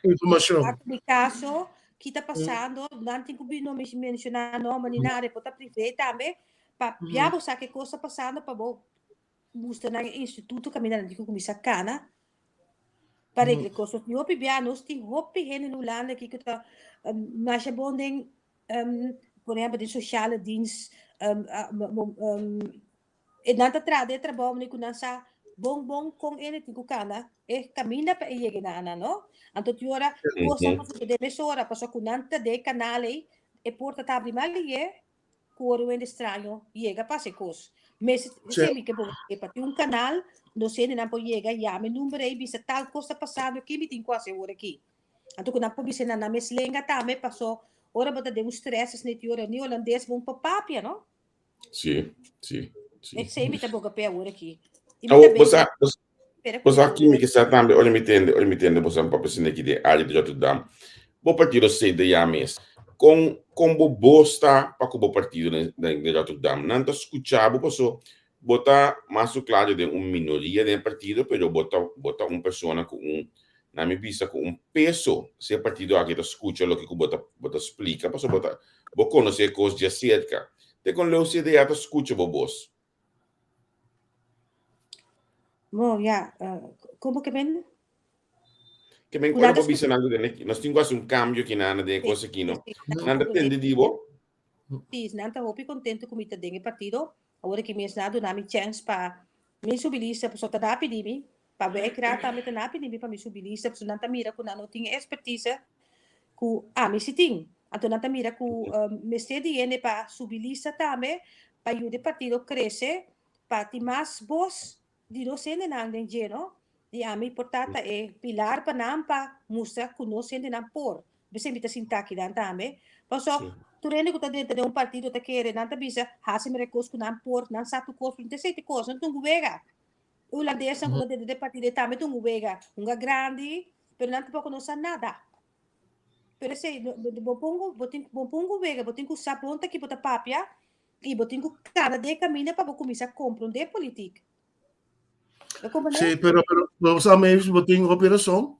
Informashon. parte di kaso ki ta pasando, nan tin ku bin no menshoná nòmber ni nada, e por ta privé tambe, pa ya bo sa ke kos ta pasando pa bo Mustra nan e instituto kaminda nan tin ku kuminsá kana pa regla e kos. Tin hopi bia nos tin hopi hende na Hulanda aki ku ta masha bon den por ehempel den sociale dienst e nan ta traha den e trabou ku nan sa bon bon kon hende tin ku kana e kaminda pa e yega na nan no. Anto tin ora kosnan por sosodé mesora pasobra ku nan ta den e kanal ei e porta ta abri mas lihé ku ora un hende straño yega pa hasi kos. Mester Sí. mi ke bo pa tin un kanal, nos hendenan por yega, yama e number ei, bisa tal kos ta pasando aki, mi tin ku hasi awor aki. Anto ku nan por bisa na nan mes lenga tambe, paso ora bo ta den un stress esei tin ora ni holandes bon por papia, no? Sí, sí, sí. Esei mi ta boga p'e awor aki. I mi Awo, ta bo bem sa, bo sa, Pero bo sa ki mi ke sa tambe, ora mi tende, ora mi tende bo sa papia asina aki den área di Rotterdam, bo partido CDA mes, kon, kon bo bos ta pa ku bo partido den, den, den Rotterdam? Nan ta skucha bo paso bo ta mas ku klaru den un minoria den e partido, pero bo ta, bo ta un persona ku un, na mi bista ku un peso, si e partido aki ta skucha loke ku bo ta, bo ta splika, paso bo ta, bo konosé e kos djaserka. Te kon leu CDA ta skucha bo bos? Bon, ya, como ke men? Ke men ora bo bisa nan den nos tin ku hasi un kambio ki nan den e kos aki no. Nan ta tende di bo? Sí, nan ta hopi kontento ku mi ta den e partido. Awor ki mes nan a duna mi chèns pa mi subi lista, pasobra ta na pidi mi, pa wijkraad tambe ta na pidi mi pa mi subi lista, pasobra nan ta mira ku nan no tin e ekspertise ku ami si tin. Anto nan ta mira ku mester di hende pa subi lista tambe pa yuda e partido krese, pa tin mas bos di nos hendenan den dje, no? Di ami por ta ta e pilar pa nan pa mustra ku nos hendenan por. B'esei mi ta sinta akinan tambe. Paso tur hende ku ta drenta den un partido ta kere, nan ta bisa hasi mira e kos ku nan por, nan sa tur kos, pero no ta esei ta e kos, nan ta un wega. E hulandesnan ku ta drenta den partido ei tambe ta un wega, hunga grandi, pero nan tampoco no sa nada. Pero esei, bo pongo, bo tin, bo pongo wega, bo tin ku sa bon ta ki bo ta papia i bo tin ku kana den e kaminda pa bo kuminsá komprondé politik. Bo komprondé? Sí, pero, pero, bo sa Mavis, bo tin hopi rason.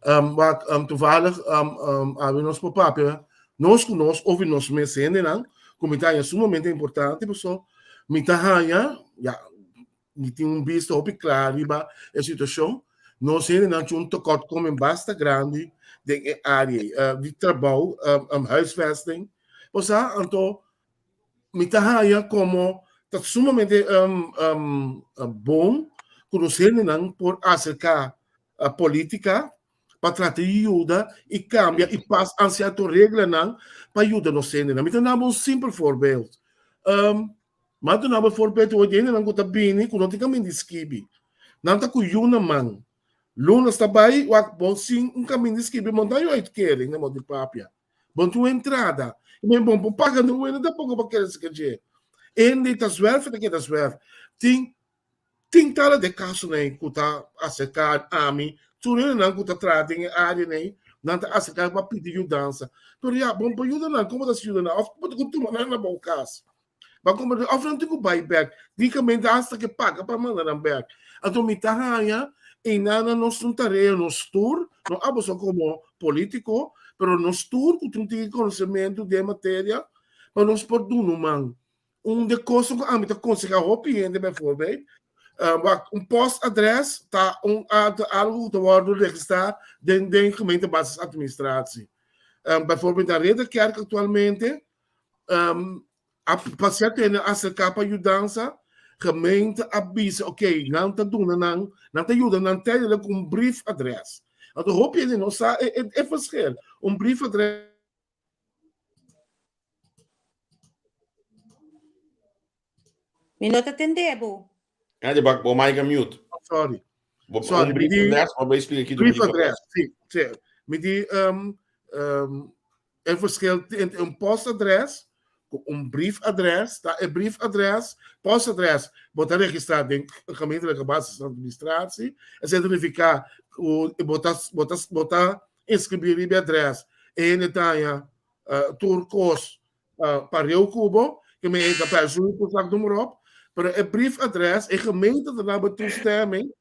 Um, wak, um, toevallig, um, um, abi nos por papia, nos ku nos, of nos mes hendenan, ku mi ta haña sumamente importante, paso mi ta haña, ya, Mi tin un bista hopi kla riba e situashon. Nos hendenan tin un tekortkoming basta grandi den e área ei di trabou, huisvesting. Bo sa, anto mi ta haña komo ta sumamente bon ku nos hendenan por aserká polítika pa trata di yuda i kambia i pas an sierto reglanan pa yuda nos hendenan. Mi ta daba un simpel voorbeeld. Ma duna bo voorbeeld hoor di hendenan ku ta bini ku no tin kaminda di skibi. Nan ta ku yu na man. Lunes ta bai wak bo sin un kaminda di skibi bo no ta yu uitkering na bo di papia. Bo no tin un entrada. I men bo no por paga niun hende tampoko pa kere sika dje. Hende ta zwerf ta keda zwerf. Tin tin tala de kasonan ei ku ta aserká ami, tur hendenan ku ta traha den e áreanan ei, nan ta aserká pa pidi yudansa. Pero ya, bo no por yuda nan, komo ta hasi yuda nan? Òf bo tin ku tuma nan na bo kas. Bo a komprendé? Òf nan tin ku bai bèk. Dikamente asta ke paga pa manda nan bèk. Anto mi ta haña einan na nos un tarea, nos tur, no aboso komo polítiko, pero nos tur ku tin un konosementu den e materia, pa nos por duna un man. Un di e kosnan ku ami ta konsehá hopi hende bèvoorbeeld, wak un postadres ta un algu ku ta wòrdu registrá den den gemeente basis administratie. Bèvoorbeeld na Ridderkerk aktualmente a pa sierto hende a aserká pa yudansa, gemeente a bisa ok nan ta duna nan, nan ta yuda nan tijdelijk ku un briefadres. Anto hopi hende no sa e e verschil, un briefadres. Mi no ta tende bo. Ja, bo, bo mic mute. Oh, sorry. Bo, sorry, un brief adres, bo explica ki brief adres. Si, si. Mi di e verschil entre un postadres ku un briefadres, ta e briefadres, postadres bo ta registrá den gemeentelijke basisadministratie, esei ta nifiká ku bo ta bo ta bo ta inskribí riba e adres, e hende ta haña tur kos pareu ku bo, ke men e ta pensioen toeslag noem maar op, pero e briefadres, e gemeente ta daba toestemming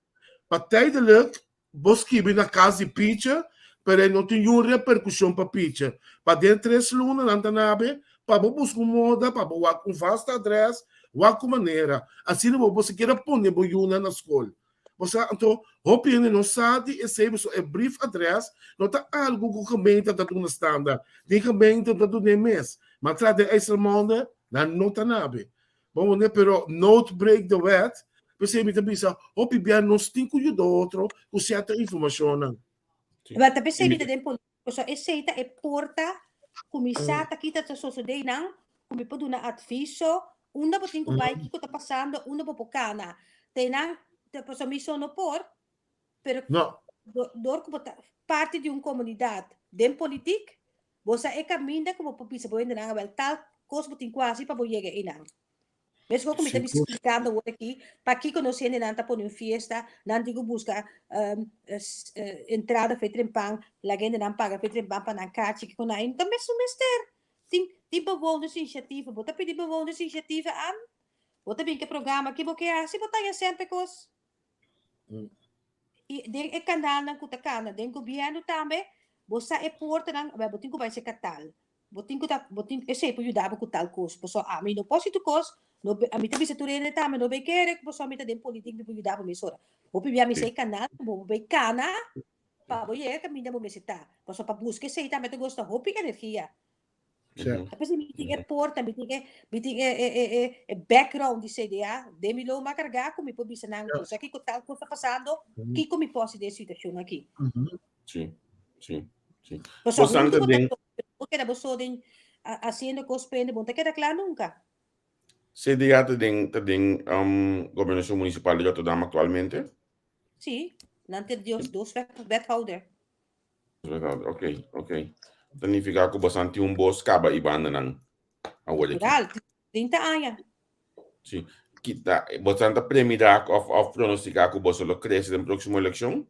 pa tijdelijk Bo skibi na kas di picha, pero e no tin yun reperkushon pa picha. Pa den tres luna nan ta nabe pa bo buska un moda pa bo wak un vast adres, wak ku manera. Asina bo por sikiera pone bo yunan na skol. Bo sa anto hopi hende no sa di esei pasobra e brief adres no ta algu ku gemeente ta duna standaard. Ni gemeente ta dun'é mes. Ma tras den IJsselmonde nan no ta nabe. Bo wonder pero nood breekt de wet, p'esei mi ta bisa hopi bia nos tin ku yuda otro ku sierto informashonnan. Wel ta p'esei mi ta den polítika, pasobra esei ta e porta ku mi sa ta kita ta sosodé nan, ku mi por duna adviso, unda bo tin ku bai, kiko ta pasando, unda bo por kana. Te nan, pasobra mi so no por, pero No. dor ku bo ta parti di un komunidat den politik, bo sa e kaminda ku bo por bisa bo hendenan awel tal kos bo tin ku hasi pa bo yega einan. Meskos ku mi ta bisa splikando awor aki, pakiko nos hendenan ta pone un fiesta, nan tin ku buska entrada fe trempan, laga hendenan paga fe trempan pa nan kachi, kiko nan, ta mesun mester. Tin tin bewonersinitiativa, bo ta pidi bewonersinitiativa an, bo ta bin ku e programa ki bo ke hasi, bo ta haña semper kos. I den e kanalnan ku ta kana den gobièrnu tambe, bo sa e portanan, awor bo tin ku bai serka tal, bo tin ku ta, bo tin, esei por yuda bo ku tal kos, pasobra ami no por hasi tur kos, no be, ami ta bisa tur hende tambe, no bay kere ku pasobra mi ta den politik mi por yuda bo mesora. Hopi bia mi sa e kanal ku bo bay kana pa bo yega kaminda bo mester ta, pasobra pa buska esei tambe ta gosta hopi energia. Sí. A pesar mi tin e porta, mi tin e, mi tin e, e, e, e, e background di CDA, de mi lo ma carga ku mi por bisa nan, Ja. cosa kiko tal cosa pasando, kiko mi por hasi den e situacion aki. Sí, sí, sí. Pasobra Bo huntu santa bo ta den bo keda bo so den haciendo cos pende, bo no ta keda kla nunca. CDA ta den ta den um, gobernacion municipal di Rotterdam actualmente? Sí, nan tin dios dos wethouder. Ok, ok. Ta nifiká ku bosan tin un bos kaba i bandanan awor aki. Natural, 30 aña. Sí. Kita, bosan ta premira of, of pronostiká ku boso lo krese den próksimo elekshon?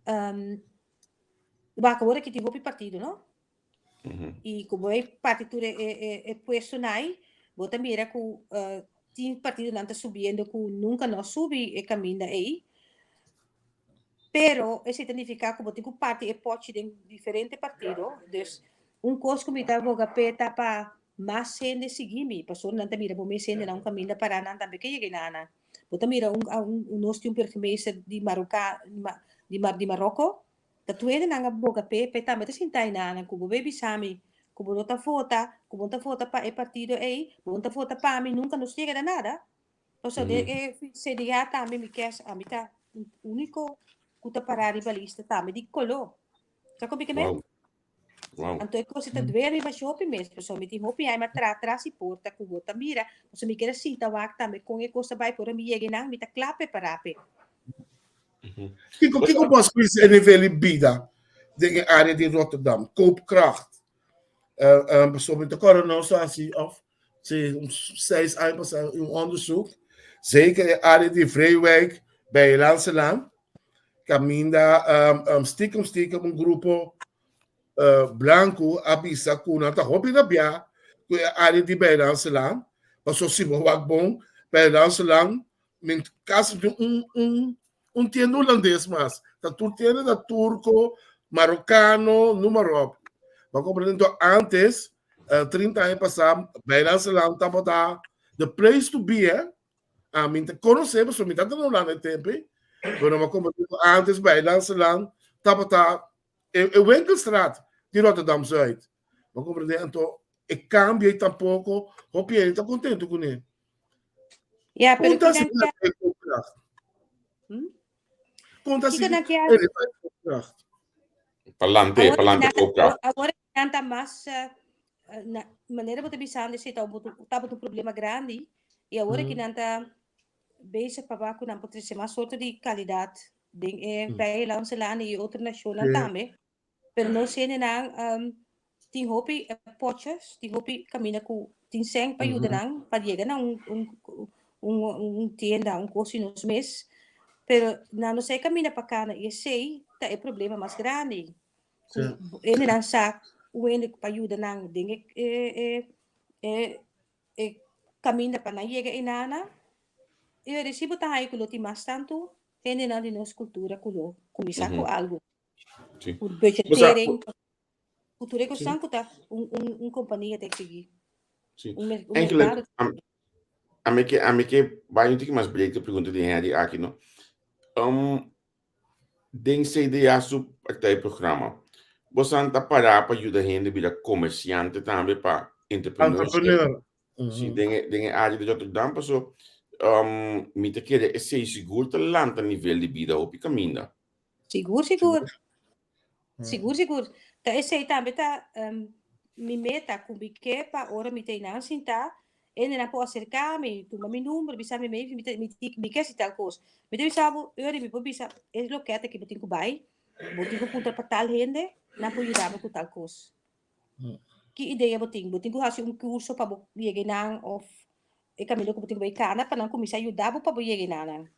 Um, wak, awor aki tin hopi partido, no? I ku bo e parti tur e e e puestonan ei, bo ta mira ku tin partidonan ta subiendo ku nunka no a subi e kaminda ei. Pero esei ta nifiká ku bo tin ku parti e pòchi den diferente partido. Dus un kos ku mi ta boga p'e ta pa mas hende sigui mi, pasobra nan ta mira bo mes hende na un kaminda pará nan tambe ke yega einan. Bo ta mira un nos tin un burgemeester di Maroka di di Maroko Ta tur hende nan a boga p'e, p'e tambe ta sinta einan ku bo bay bisa mi ku bo no ta vota, ku bo no ta vota pa e partido ei, bo no ta vota pa mi, nunka nos yega na nada. Pasobra den e CDA tambe mi kes, ami ta uniko ku ta pará riba lista tambe di koló. Sa kon mi ke men? Wow. Anto e cosa ta duele mi masha hopi mes, pasobra mi tin hopi aña tra tras di porta ku bo ta mira, pasobra mi kier a sinta wak tambe kon e cosa bai, por ora mi yega einan mi ta kla prepará p'e. Kiko kiko bo a squeeze e nivel di bida den e área di Rotterdam? Koopkracht. Pasobra mi ta kòrda nos a hasi òf si un seis aña pasá un onderzoek, zeker e área di Vreewijk, Bijlandselaan, Kaminda stiekem stiekem un grupo blanku a bisa ku nan ta hopi rabiá ku e área di Bijlandselaan, pasobra si bo wak bon, Bijlandselaan min kasi tin un un un tienda hulandes mas, ta tur tienda ta turko, marokano, noem maar op. Bo a komprende? Enton antes, 30 aña pasá, Bijlandselaan tabata the place to be, eh. Ami ta konosé pasobra mi tabata na Hulanda e tempu ei, pero mi a komprendé ku ántes Bijlandselaan tabata e e winkelstraat di Rotterdam Zuid. Mi a komprendé anto e kambio ei tampoko hopi hende ta kontentu kuné. Ya, pero Kon ta kinan asina kia e koopkracht? Hm? Kon ta Kiko asina nan kia e koopkracht? Palante, Awor palante kinan koopkracht. awor kinan ta mas. Na manera bo ta bisando esei tabata un problema grandi i awor aki nan ta bezig pa wak ku nan por trese mas sorto di kalidat den e Bijlandse landen i otro nashonnan tambe. Pero nos hendenan tin hopi potjes, tin hopi kaminda ku tin sèn pa yuda nan pa yega na un tienda, un kos di nos mes, pero nan no sa e kaminda pa kana i esei ta e problema mas grandi. Ku hendenan sa un hende pa yuda nan den e kaminda pa nan yega einana, i e resibo ta haña ku lo tin mas tantu hendenan di nos kultura ku lo kuminsá ku algu. Ku budgetering, ku tur e kosnan ku ta un kompania ta eksigí. Un merkado. Ami ke bai un tiki mas breed ku e pregunta di Henry aki no. Den CDA su partijprogramma, bosan ta pará pa yuda hende bira komersiante tambe pa entrepreneurship? Entrepreneur. Si, den e, den e área di Rotterdam, paso mi ta kere esei sigur ta lanta nivel di bida hopi kaminda. Sigur, sigur. Sigur, sigur. Ta esei tambe ta mi meta ku mi ke pa ora mi ta einan sintá, hendenan por aserká mi, tuma mi number, bisa mi mi mi ke hasi tal kos. Mi ta bisa bo, Eury, mi por bisa e lokèt aki bo tin ku bai, bo tin ku puntra pa tal hende, nan por yuda bo ku tal kos. Ki idea bo tin? Bo tin ku hasi un kurso pa bo yega einan òf e kaminda ku bo tin ku bai kana pa nan kuminsá yuda bo pa bo yega einanan.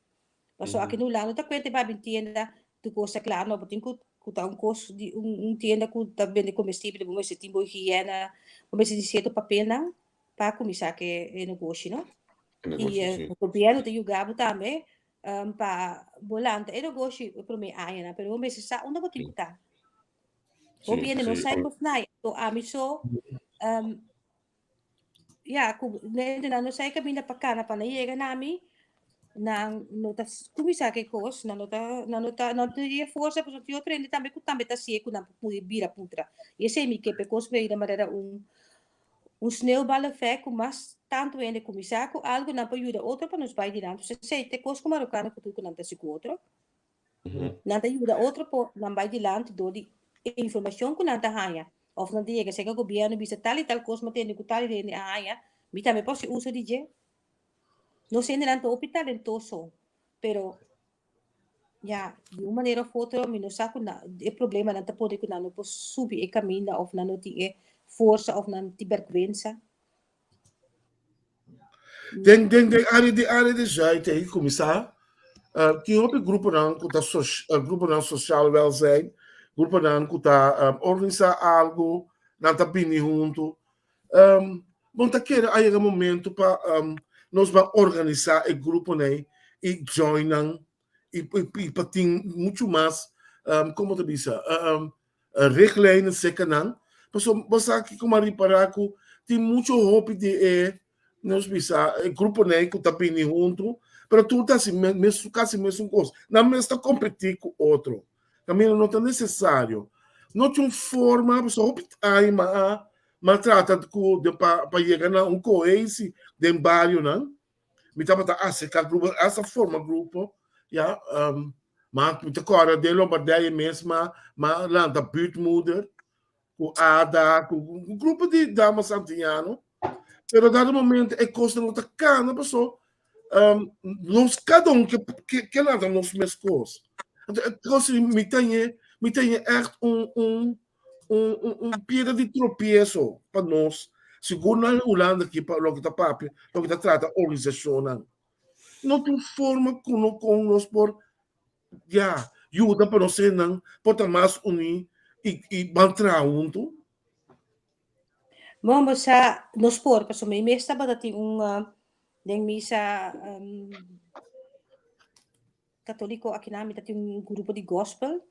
Pasobra aki na Hulanda ta kuenta e bai bin tienda tur kos ta kla no bo tin ku ku ta un kos di un un tienda ku ta bende komestibel bo mester tin bo higiena bo mester tin sierto papelnan pa kuminsá ku e negoshi no. E negoshi I si. gobièrnu ta yuga bo tambe pa bo lanta e negoshi e promé añanan pero bo mester sa unda bo tin ku ta. Hopi hende no sa e kosnan anto ami so Ya, ku hendenan no sa e kaminda pa kana pa nan yega na mi, nan no ta kuminsá ku e kos, nan no ta, nan no ta, nan no tin e forsa pasobra tin otro hende tambe ku tambe ta hasié ku nan por pudi bira putra. I esei mi ke pa e kos bira manera un un sneeuwbaleffect ku mas tantu hende kuminsá ku algu nan por yuda otro pa nos bai dilanti. Esei ta e kos ku marokano ku tur ku nan ta hasi ku otro. Nan ta yuda otro por nan bai dilanti dor di e informacion cu nan ta haña. Of nan ta yega cerca gobierno y bisa tal y tal cos mi a tende cu tal hende a haña, mi tambe por haci uso di dje. Nos hendenan ta hopi talentoso, pero ya, di un manera of otro mi no sa cu nan e problemanan ta pone cu nan no por subi e caminda of nan no tin e forsa of nan tin bergwensa. Den den den área di área di Zuid ei kuminsá uh, tin hopi gruponan ku ta soc, uh, gruponan sosial welzijn, gruponan ku ta um, organisá algu, nan ta bini huntu. Um, bon ta kere a yega momento pa um, nos ban organisá e gruponan ei i join nan i, i, i pa tin muchu mas um, komo ta bisa um, richtlijnen seka nan pasobra bo sa kiko mi a ripará ku tin muchu hopi di e nos bisa e gruponan ku ta bini huntu pero tur ta hasi mes kasi mesun kos nan mes ta kompetí ku otro kaminda no ta nesesario no tin un forma pasobra hopi aña mi a mi a trata ku pa yega na un kohesi den barionan. Mi tabata acerca grupo, hasta forma grupo, ya, um, ma mi ta corda den Lombardije mes, ma, ma lanta buurtmoeder, cu Ada, cu un grupo di damas antiano. Pero dado momento e cosnan no ta cana, paso, um, nos cada un ke, ke, ke lanta nos mes cos. Anto, e cos mi tenye, mi tenye echt un, un, un, un, un piedra di tropieso pa nos, sigur na Hulanda aki pa loke ta papia, loke ta trata organisacionnan. No tin forma ku no kon nos por ya yuda pa nos hendenan por ta mas uní i i ban traha huntu. Bon, bo sa, nos por, pasobra mi mes tabata tin un den misa Katoliko akinan mi ta tin un grupo di gospel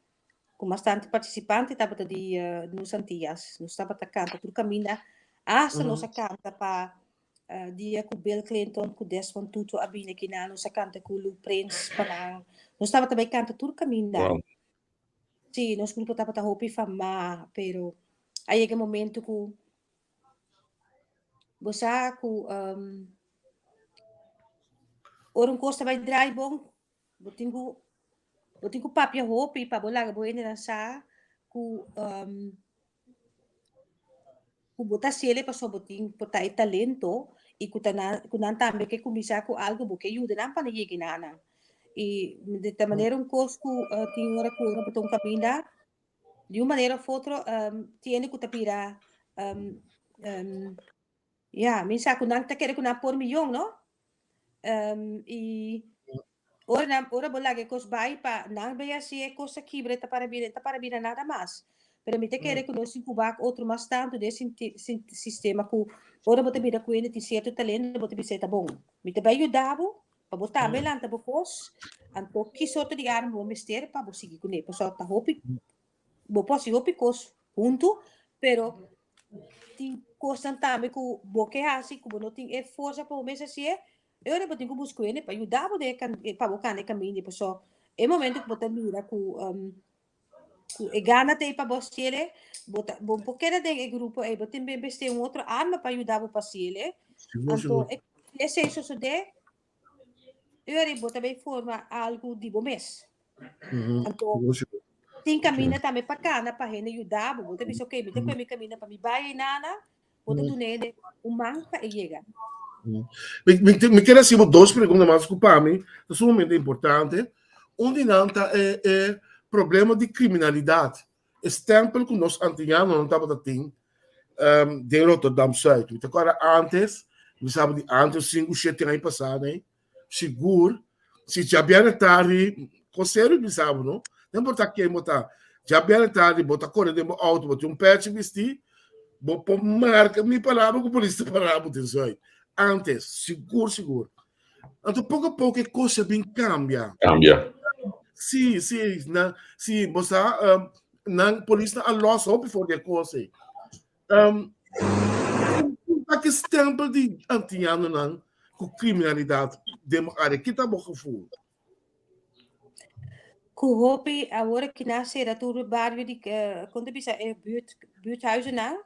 ku mas tantu partisipante tabata di nos Antillas. Nos tabata kanta tur kaminda, asta nos a kanta pa dia ku Bill Clinton ku Desmond Tutu a bini akinan, nos a kanta ku Lou Prins pa nan. Nos tabata bai kanta tur kaminda. Sí, nos grupo tabata hopi famá, pero a yega e momento ku Bo sa ku ora un kos ta bai drai bon, bo tin ku bo tin ku papia hopi pa bo laga bo hendenan sa ku. Ku bo ta hasiel pasobra bo tin por ta e talento i ku ta nan ku nan tambe ke kuminsá ku algu bo ke yuda nan pa nan yega na nan. I di ta manera un kos ku tin ora ku ora bo ta un kaminda di un manera of otro tiene ku ta bira ya mi sa ku nan ta kere ku nan por miyon no i Ora nan, ora bo laga e kos bai pa nan bay hasi e kos a kibra e ta para bira, e ta para bira nada mas. Pero mi ta kere ku nos tin ku wak otro mas tantu den e sistema ku ora bo ta bira ku hende tin sierto talento bo ta bisa e ta bon. Mi ta bai yuda bo pa bo tambe lanta bo kos, anto ki sorto di arma bo mester pa bo sigui kuné. Pasobra ta hopi, bo por hasi hopi kos huntu, pero tin kosnan tambe ku bo ke hasi ku bo no tin e forsa pa bo mes hasié, E ora bo tin ku buska hende pa yuda bo den e pa bo kana e kaminda paso e momento ku bo ta mira ku ku e gana ta ei pa bo hasiel bo ta bo por keda den e grupo ei bo tin mester un otro arma pa yuda bo pa hasiel anto esei sosode e ora bo ta bay forma algu di bo mes anto tin kaminda tambe pa kana pa hende yuda bo bo ta bisa okay mi ta kohe mi kaminda pa mi bai einana Bo ta duna hende un man pa e yega. Mi quiere hacer dos preguntas mas ku pa mi ta sumamente importante. Un di nan ta e e problema di kriminalidat. E stempel ku nos antianonan tabata tin den Rotterdam Zuid. Mi ta kòrda antes, mi sa di antes sinku shete aña pasá nei, sigur si djabièrnè tardi, kon serio mi bisa bo no, no importa ken bo ta, djabièrnè tardi bo ta kore den bo outo, bo tin un pèchi bistí, bo por marka mi palabra ku polis ta para bo den Zuid. Antes, sigur sigur. Anto poko a poko e kos a bin kambia. Kambia. Sí, sí, nan, sí, bo sa, nan polisnan a lòs hopi for di e kos ei. Um, pa ki stempel di antianonan ku kriminalidat den bo área? Ki ta bo gevoel? Ku hopi awor ki nan sera tur bario di eh, kon ta bisa e buurt buurthuizennan,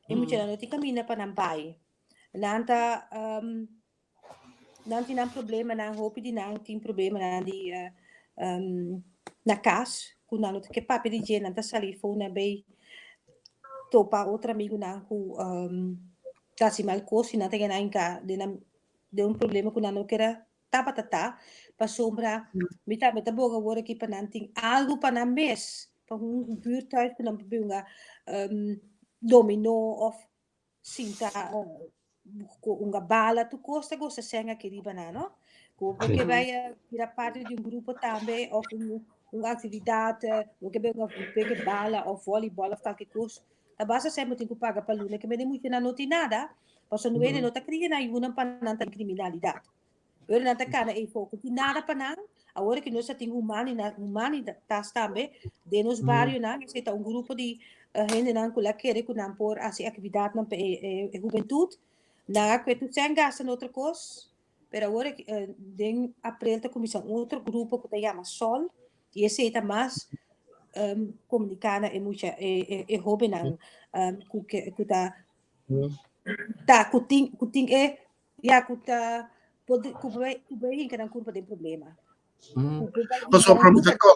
e muchanan no tin kaminda pa nan bai. Nan ta um, nan tin nan problemanan, hopi di nan tin problemanan di eh, um, na kas, ku nan no ta ke papia di dje, nan ta sali for nan bay topa otro amigunan ku um, ta hasi mal kos i nan ta gana hinka den nan den un problema ku nan no kere tabata ta, pasobra mi tambe ta boga awor aki pa nan tin algu pa nan mes, pa un buurthuis ku nan por bin hunga um, dominó of sinta ku unga bala tur kos ta gosa sèn aki riba nan no ku bo ke bai bira parti di un grupo tambe òf un un aktividat bo ke bai hunga peke bala òf vòlibòl òf kalke kos ta basta sèn bo tin ku paga pa luna ke mende muchanan no tin nada pasobra nuebe no ta kria nan yunan pa nan ta den kriminalidat. Pero nan ta kana ei fo, ku tin nada pa nan. Awor ku nos a tin humanina, humanitas tambe den nos barionan, esei ta un grupo di eh, hendenan ku la kere ku nan por hasi aktividatnan pa e, e, e hubentut. Nan a kue tur sèn gasta na otro kos, pero awor eh, den aprel ta kuminsá un otro grupo ku ta yama Sol, i esei ta mas um, komuniká na e mucha, e, e, e hóbennan um, ku, ke, ku ta, ta ku tin, ku tin e Ya ku ta por ku bai ku bai hinka nan kurpa den problema. Ku ku bai hinka Pasobra nan mi ta kurpa ko.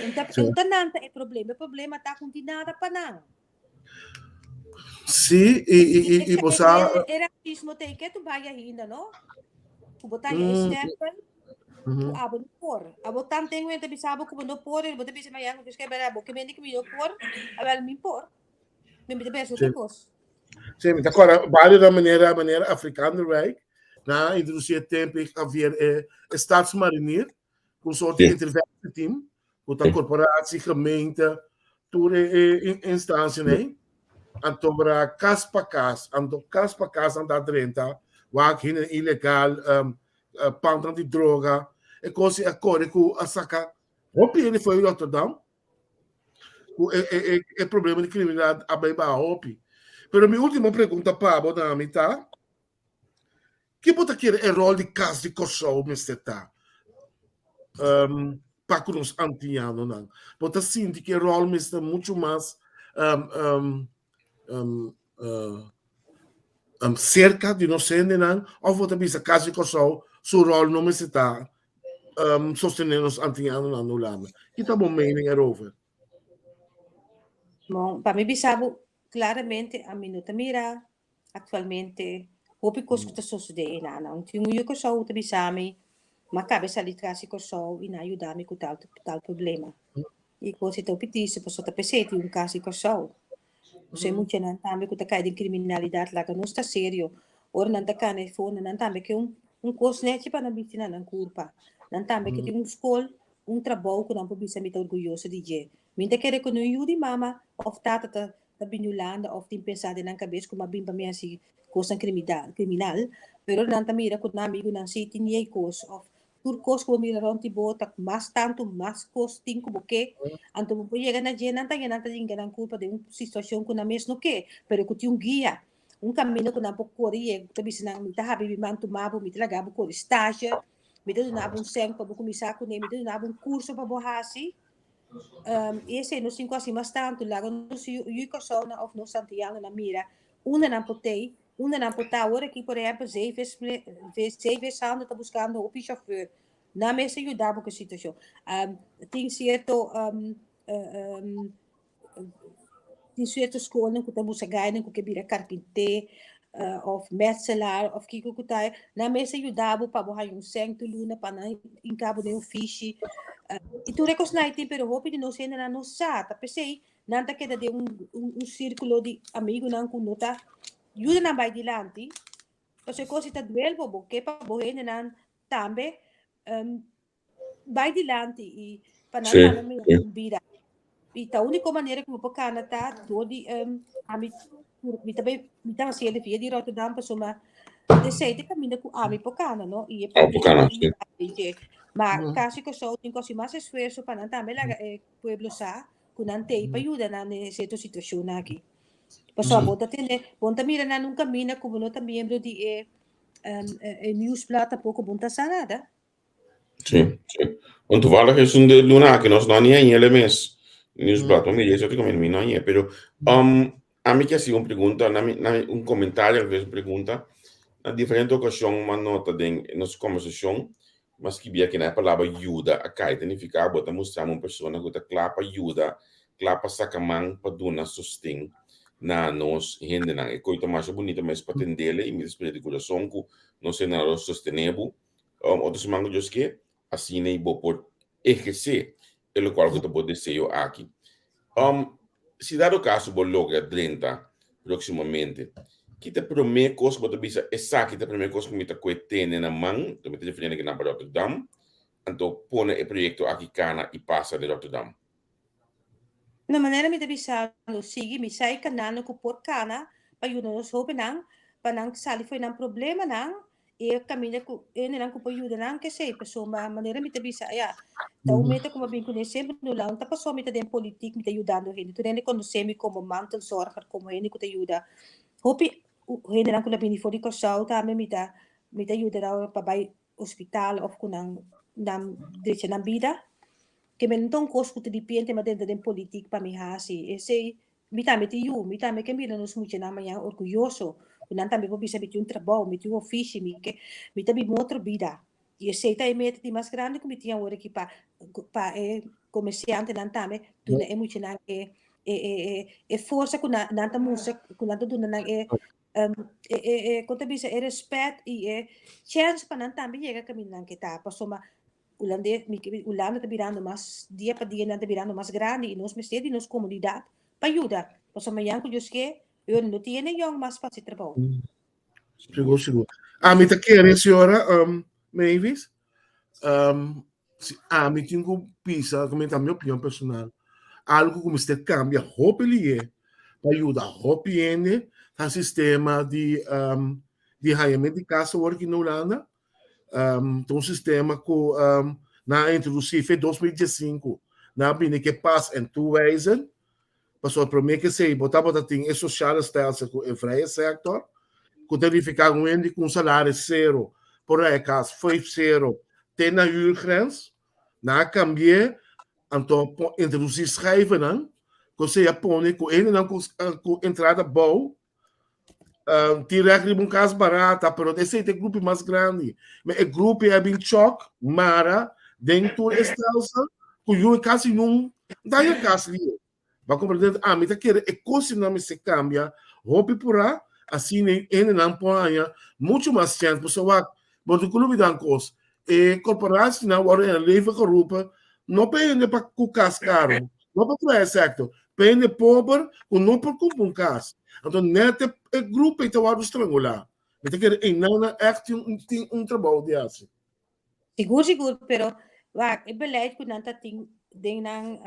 Un ta Sí. un ta nan ta e problema. E problema ta ku tin nada pa nan. Sí, i i i i bo sa E, e racismo te ke tu bai ainda, no? Ku bo ta e stempel ku abo no por. Abo tan ten wenta bisa abo ku bo no por, bo ta bisa mañana ku kiske bera bo ke mende ku mi no por, awel mi por. Mi ta pensa otro kos. Sí, mi ta acorda bario da manera manera Afrikaanderwijk na a introduci e tempo e Javier e, e stadsmarinier ku un soort di interventieteam ku ta corporatie, gemeente, tur e, e instancia nee. Anto bra kas pa kas, anto kas pa kas nan ta drenta, wak hende ilegal, um, uh, pantan di droga, e kos a kore ku a saka hopi hende foi Rotterdam Ku e, e, e, e problema di kriminalidat a bai baha hopi. Pero mi último pregunta pa bo, Nami, ta, ki bo ta kere e ròl di Kas di Kòrsou mester ta um, pa ku nos antianonan? Bo ta sinti ku e ròl mester muchu mas um, um, um, uh, um, serka di nos hendenan òf bo ta bisa Kas di Kòrsou su ròl no mester ta um, sostener nos antianonan na Hulanda? Ki ta bo mening erover? Bon, pa mi bisa bo, Claramente ami no ta mira actualmente hopi cos cu ta sosode einan. Un tin un yu Corsou cu ta bisa mi, m'a cabe sali tras di Corsou y nan a yuda mi cu tal tal problema. Y cos ta hopi triste pasobra ta pesey tin un cas di Corsou. Nos e muchanan tambe cu ta cay den criminalidad laga nos ta serio. Ora nan ta cana e fondo nan tambe ke un un cos nechi pa nan bisti na nan curpa. Nan tambe ke tin un scol, un trabou cu nan por bisa mi ta orguyoso di dje. Mi ta kere ku no yu di mama òf tata ta ta bini Hulanda òf tin pensá den nan kabes ku m'a bin pa mi hasi kosnan kriminal, pero nan ta mira ku nan amigunan sí tin yei kos òf tur kos ku bo mira rònt di bo ta mas tantu mas kos tin ku bo ke, anto bo por yega na dje nan ta nan ta hinka nan kulpa den un situashon ku nan mes no ke, pero ku tin un guia, un kaminda ku nan por kore yega ku ta bisa nan mi ta habi mi man tuma bo, mi ta laga bo kore stasje, mi ta duna bo un sèn pa bo kuminsá kuné, mi ta duna bo un kurso pa bo hasi. Y esei nos tin cu haci mas tanto, laga nos yu Kòrsounan of nos Antianonan mira unda nan por tei, unda nan por ta. Awor aki, por ehempel, Zeevishandel ta buscando hopi chauffeur. Nan mester yuda bo cu e situacion. Tin cierto tin cierto scolnan cu ta busca gainan cu ke bira carpinté of metselaar of kiko cu ta. Nan mester yuda bo pa bo haña un sèn tur luna pa nan hinka bo den un fishi. Y tur e kosnan ei tin, pero hopi di nos hendenan no sa. Ta p'esei nan ta keda den un sírkulo di amigunan ku no ta yuda nan bai dilanti. Pasobra e kos ei ta duel bo, bo ke pa bo hendenan tambe bai dilanti y pa nan tambe mira un bida. Y ta único manera ku bo por kana ta dor di ami mi ta bai mi ta hasiendo via di Rotterdam pasobra esei ta e kaminda ku ami por kana no y e por kana si. Ma kasi Kòrsou tin ku hasi mas esfuerso pa nan tambe laga e pueblo sa ku nan t'ei pa yuda nan den sierto situashonnan aki. Pasobra bo ta tende bo no ta mira nan un kaminda ku bo no ta miembro di e e nieuwsblad tampoko bo no ta sa nada. Sí, sí. Want toevallig is un de luna aki nos no ni añele mes. Nieuwsblad, mm. mi eso te mi no añe, pero a mi que hacía un pregunta, na mi, na mi, un comentario, al vez un pregunta. Na diferente ocasión ma nota den nos conversación, mas que bia que na palabra ayuda a kai, significa bo ta mostra un persona ku ta kla pa ayuda, kla pa saca man pa duna sosten na nos hendenan. E koita masha bonito mes pa tendele y mi ta spera di corazón ku nos hendenan lo sostene bo. Otro siman ku Dios ke, asina i bo por ehersé e lokual ku ta bo deseo aki. Si dado kaso bo logra drenta próksimamente, ki ta e promé kos ku bo ta bisa, esaki ta e promé kos ku mi ta kue tene na man, mi ta refiriendo kinan pa Rotterdam, anto pone e proyekto aki kana i pasa den Rotterdam? Na manera mi ta bisa nos sigui mi sa e kanalnan ku por kana pa yuda nos hóbennan pa nan sali for di nan problemanan i e kaminda ku hendenan ku por yuda nan kesei pasobra manera mi ta bisa ya ta un meta ku mi a bin kuné semper no la ta pasobra mi ta den politik mi ta yudando hende tur hende konosé mi komo mantelzorger komo hende ku ta yuda hopi hendenan ku ta bini for di Kòrsou tambe mi ta mi ta yuda nan pa bai hospital of ku nan nan drecha nan bida ke mi no ta un kos ku ta dipiente mi a drenta den politik pa mi hasi esei mi tambe tin yu mi tambe ke mira nos muchanan mañana orguyoso ku nan tambe por bisa mi tin un trabou mi tin un ofishi mi ke mi ta biba un otro bida i esei ta e meta di mas grandi ku mi tin awor aki pa pa e komersiantenan tambe duna e muchanan e e e e forsa ku nan nan ta mustra ku nan ta duna nan e e e e kon ta bisa e respet i e chèns pa nan tambe yega kaminda nan ke ta pasobra Hulandes mi ke Hulanda ta birando mas dia pa dia nan ta birando mas grandi i nos mester di nos komunidat pa yuda pasobra mañan ku Dios ke yo no tiene yòn mas pa hasi trabou. Sigur sigur. Ami ta kere señora Mavis si ami tin ku bisa ku mi ta mi opinion personal algu ku mester kambia hopi lihe pa yuda hopi hende ta sistema di di hañament di kas awor aki na Hulanda. Ta un sistema ku nan a introdusí fe 2015 nan a bini ke pas en toewijzen pasobra promé ke esei bo tabata tin e sociale stelsel ku e vrije sector ku ta nifiká un hende ku un salario sero por haña kas vijf sero te na huurgrens. Nan a kambi'é anto por introdusí schijvennan ku esei a pone ku hendenan ku entrada bou tin rèk riba un kas barata, pero esei ta e grupo mas grandi. Ma e grupo a bin chòk, mara den tur e stelsel ku yu kasi nun daña kas lihe. Bo a komprendé? Ami ta kere e kosnan mester kambia hopi purá, asina e hendenan por haña muchu mas chèns. Pasobra wak, bo tin ku lubidá un kos, e korporasinan wòrdu en leven geroepen no pa hende pa ku kas karu, no pa traha e sektor, pa hende pober ku no por kumpra un kas. Anto nèt e grupo ei ta wòrdu strangulá. Mi ta kere einan nan ègt tin un trabou di hasi. Sigur, sigur, pero wak, e beleid ku nan ta tin den nan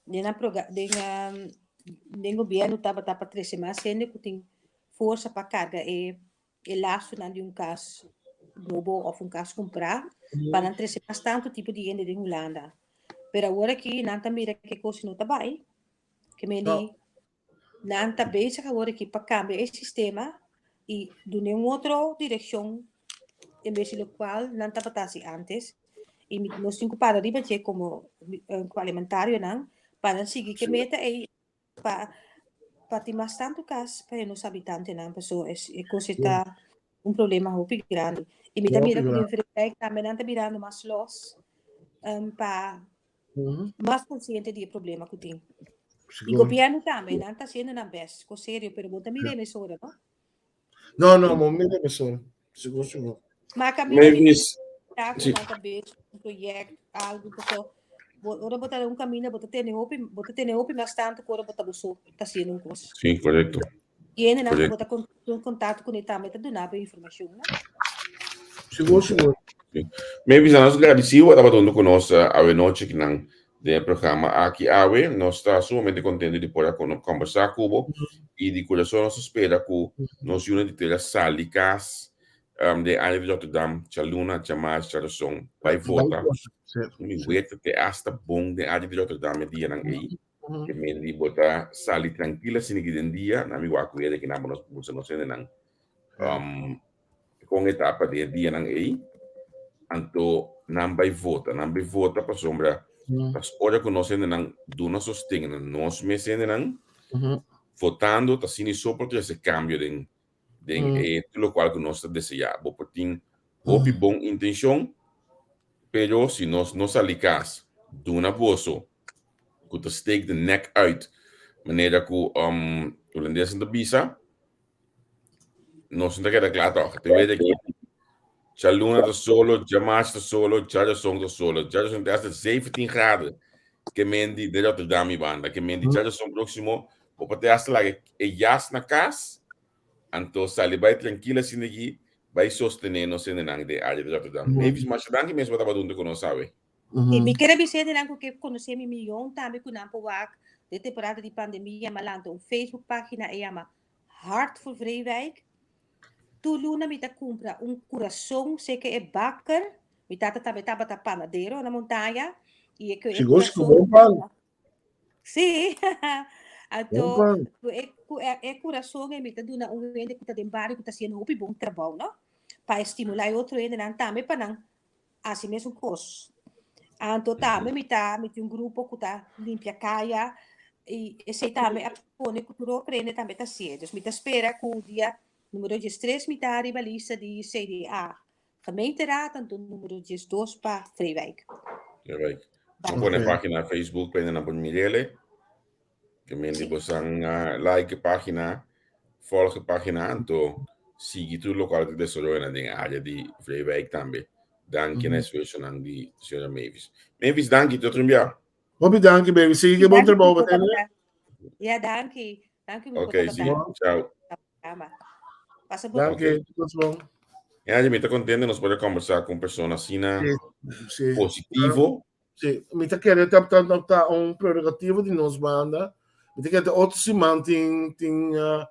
den nan proga den den gobierno tabata pa trese mas hende ku tin forsa pa karga e e lastonan di un kas nobo òf un kas kumprá pa nan trese mas tantu tipo di hende den Hulanda. Pero awor aki nan ta mira ku e kos no ta bai, ke meni Nan ta bezig awor aki pa cambia e sistema y dune un otro direccion en bes di locual nan tabata haci antes. Y mi, nos tin cu para riba dje como parlamentarionan pa nan sigui ke meta ey pa pa tin mas tanto cas pa e nos habitantenan paso es e cos e ta un problema hopi grandi. Y mi ta mira cu den Vreewijk tambe nan ta birando mas los pa mas consciente di e problema cu tin. Y gobierno tambe, nan ta haciendo nan best, co serio, pero bo ta mira e mesora, no? No, no, bo mira e mesora. Sigur, sigur. Ma camina di ta cu nan ta bezig un project, algo, paso, bo, ora bo ta den un camina, bo ta tene hopi, bo ta tene hopi mas tanto cu ora bo ta bo so ta haciendo un cos. Sí, correcto. Y hende nan cu bo ta con contacto cune tambe ta duna bo informacion, no? Sigur, sigur. Maybe sa nos gradicido tabata hunto cu nos awe nochi kinan den e programa aki awe. Nos ta sumamente contento di por a conversa cu bo y di curason nos ta spera cu nos yunan di tera sali cas den area di Rotterdam djaluna, djamars, djarason bay vota. Mi weta te hasta bon den area di Rotterdam e dianan ey. Ke men di bo ta sali trankil asina ki den dia, nan mi wak ku hende kinan pa nos busa nos hendenan. Kon e ta pa den e dianan ei, anto nan bai vota. Nan bai vota pasobra pas ora ku nos hendenan duna sosten na nos mes hendenan, votando ta asina so por trese kambio den den e tur lokual ku nos ta deseá. Bo por tin hopi bon intenshon, pero si nos no sali kas duna boso ku ta steek de nek uit, manera ku hulandesnan ta bisa, nos no ta keda kla tòg. Te wete ki djaluna ta solo, djamars ta solo, djarason ta solo. Djarason te hasta 17 graden ke men di den Rotterdam i banda. Ke men di djarason próksimo bo por te hasta laga e jas na kas, anto sali bai trankil asina aki, bai sostené nos hendenan den área di Rotterdam. Mavis, masha danki mes bo tabata huntu ku nos awe. I mi kere bisa hendenan ku ke konosé mi mion tambe ku nan por wak den temporada di pandemia mi a lanta un Facebook pagina e yama Hart voor Vreewijk. Tur luna mi ta kumpra un kurason seke e bakker. Mi tata tambe tabata panadero na montaña i e ku e Sigur, sigur, bon pan. Sí. Anto, Bon pan. ku e, ku e, e kurason ei mi ta duna un hende ku ta den bario ku ta hasiendo hopi bon trabou, no? Pa estimulá e otro hendenan tambe pa nan hasi mesun kos. Anto tambe mi ta, mi tin un grupo ku ta limpia kaya i esei tambe a pone ku tur otro hende tambe ta hasié. Dus mi ta spera ku dia numero diestres mi ta riba lista di CDA Gemeenteraad, anto numero diesdos pa Vreewijk. Vreewijk. Bo pone pagina Facebook pa hendenan por mir'el. Ke men di bosan like e pagina, volg e pagina, anto sigui tur lokual ta desaroyonan den e área di Vreewijk tambe. Danki na esfuersonan di señora Mavis. Mavis, danki, tot un bia. Hopi danki, baby. Sigui ke bon trabou, bo tene. Ja, danki. Danki, mi Ok, si. Ciao. Pasa bon. Danki, tot bon. Ja, mi ta contento nos por conversa con persona asina positivo. Sí, mi ta kere ta ta ta ta un prerogativo di nos banda. Mi ta kere otro siman tin tin uh,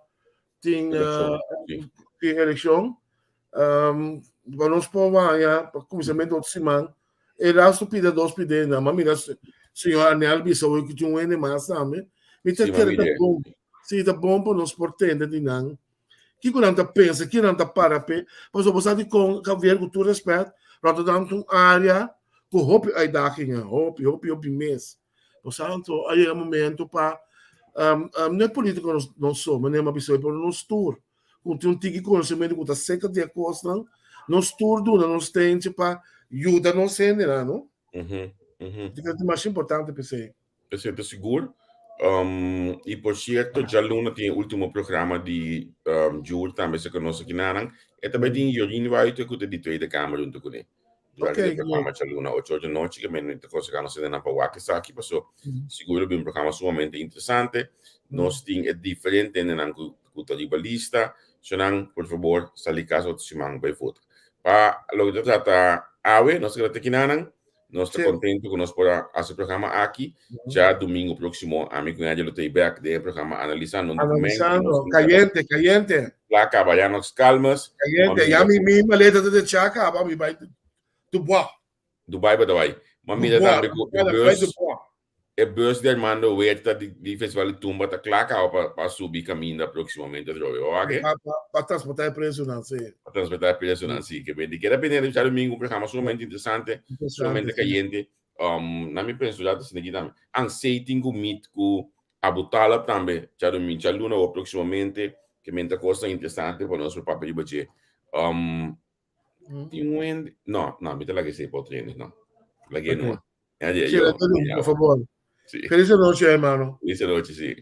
tin uh, tin eleccion. Um, pa nos por waña pa kuminsamentu otro siman. E laatste pida dos pide na, ma mira señor Arnel bisa hoy ku tin un hende mas tambe. Mi ta kere ta bon. Sí, ta bon pa nos por tende di nan. Kiko nan ta pensa, kiko nan ta para p'e. Pasobra bo sa dikon, Javier, ku tur rèspèt, Rotterdam ta un área ku hopi uitdagingen, hopi, hopi, hopi mes. Bo sa anto a yega momento pa no e polítiko no so, manera mi a bisa hoy, pero nos tur ku tin un tiki konosementu ku ta seka di e kosnan, nos tur duna nos steentje pa yuda nos hendenan, no? Di ku ta mas importante p'esei. Esei ta sigur. I por sierto, djaluna tin e último programa di Jur tambe se konos aki nanan. E tambe tin Jorien Wuite ku ta di Tweede Kamer huntu kuné. Durante e programa djaluna ocho or di nochi ke men ta konsehá nos hendenan pa wak esaki paso sigur lo bin un programa sumamente interesante. Nos tin e diferente hendenan ku ku ta riba lista. Sonan por fabor sali kas otro siman bai vota. Pa loke ta trata awe nos ta keda te kinanan. Nos ta contento cu nos por a haci programa aki. Djadomingo proximo ami cu Angelo ta bek den e programa Analisando un documento. Analisando, cayente, cayente. Pla caba ya nos calmes. Cayente, ya mi mi maleta ta de cha caba, mi bay Dubai. Dubai bo ta bay. Ma mira tambe cu e bus. E bus di Armando Huerta di Festival di Tumba ta kla kaba pa pa subi kaminda próksimamente atrobe. Bo wak e? Pa pa transportá e prezunan, sí. Pa transportá e prezunan, sí. Ke bende keda pendiente djadumingu un programa sumamente interesante, sumamente kayente. Na mi penso ya ta sinti aki tambe. Ansei tin ku meet ku Abu Talib tambe djadumingu, djaluna o próksimamente. Ke menta kosnan interesante pa nos por papia riba dje. Tin un hende, no, no, mi ta laga esei pa otro hende, no. Lag'é numa. Sí, por favor. Feliz noche, hermano. Feliz noche, sí.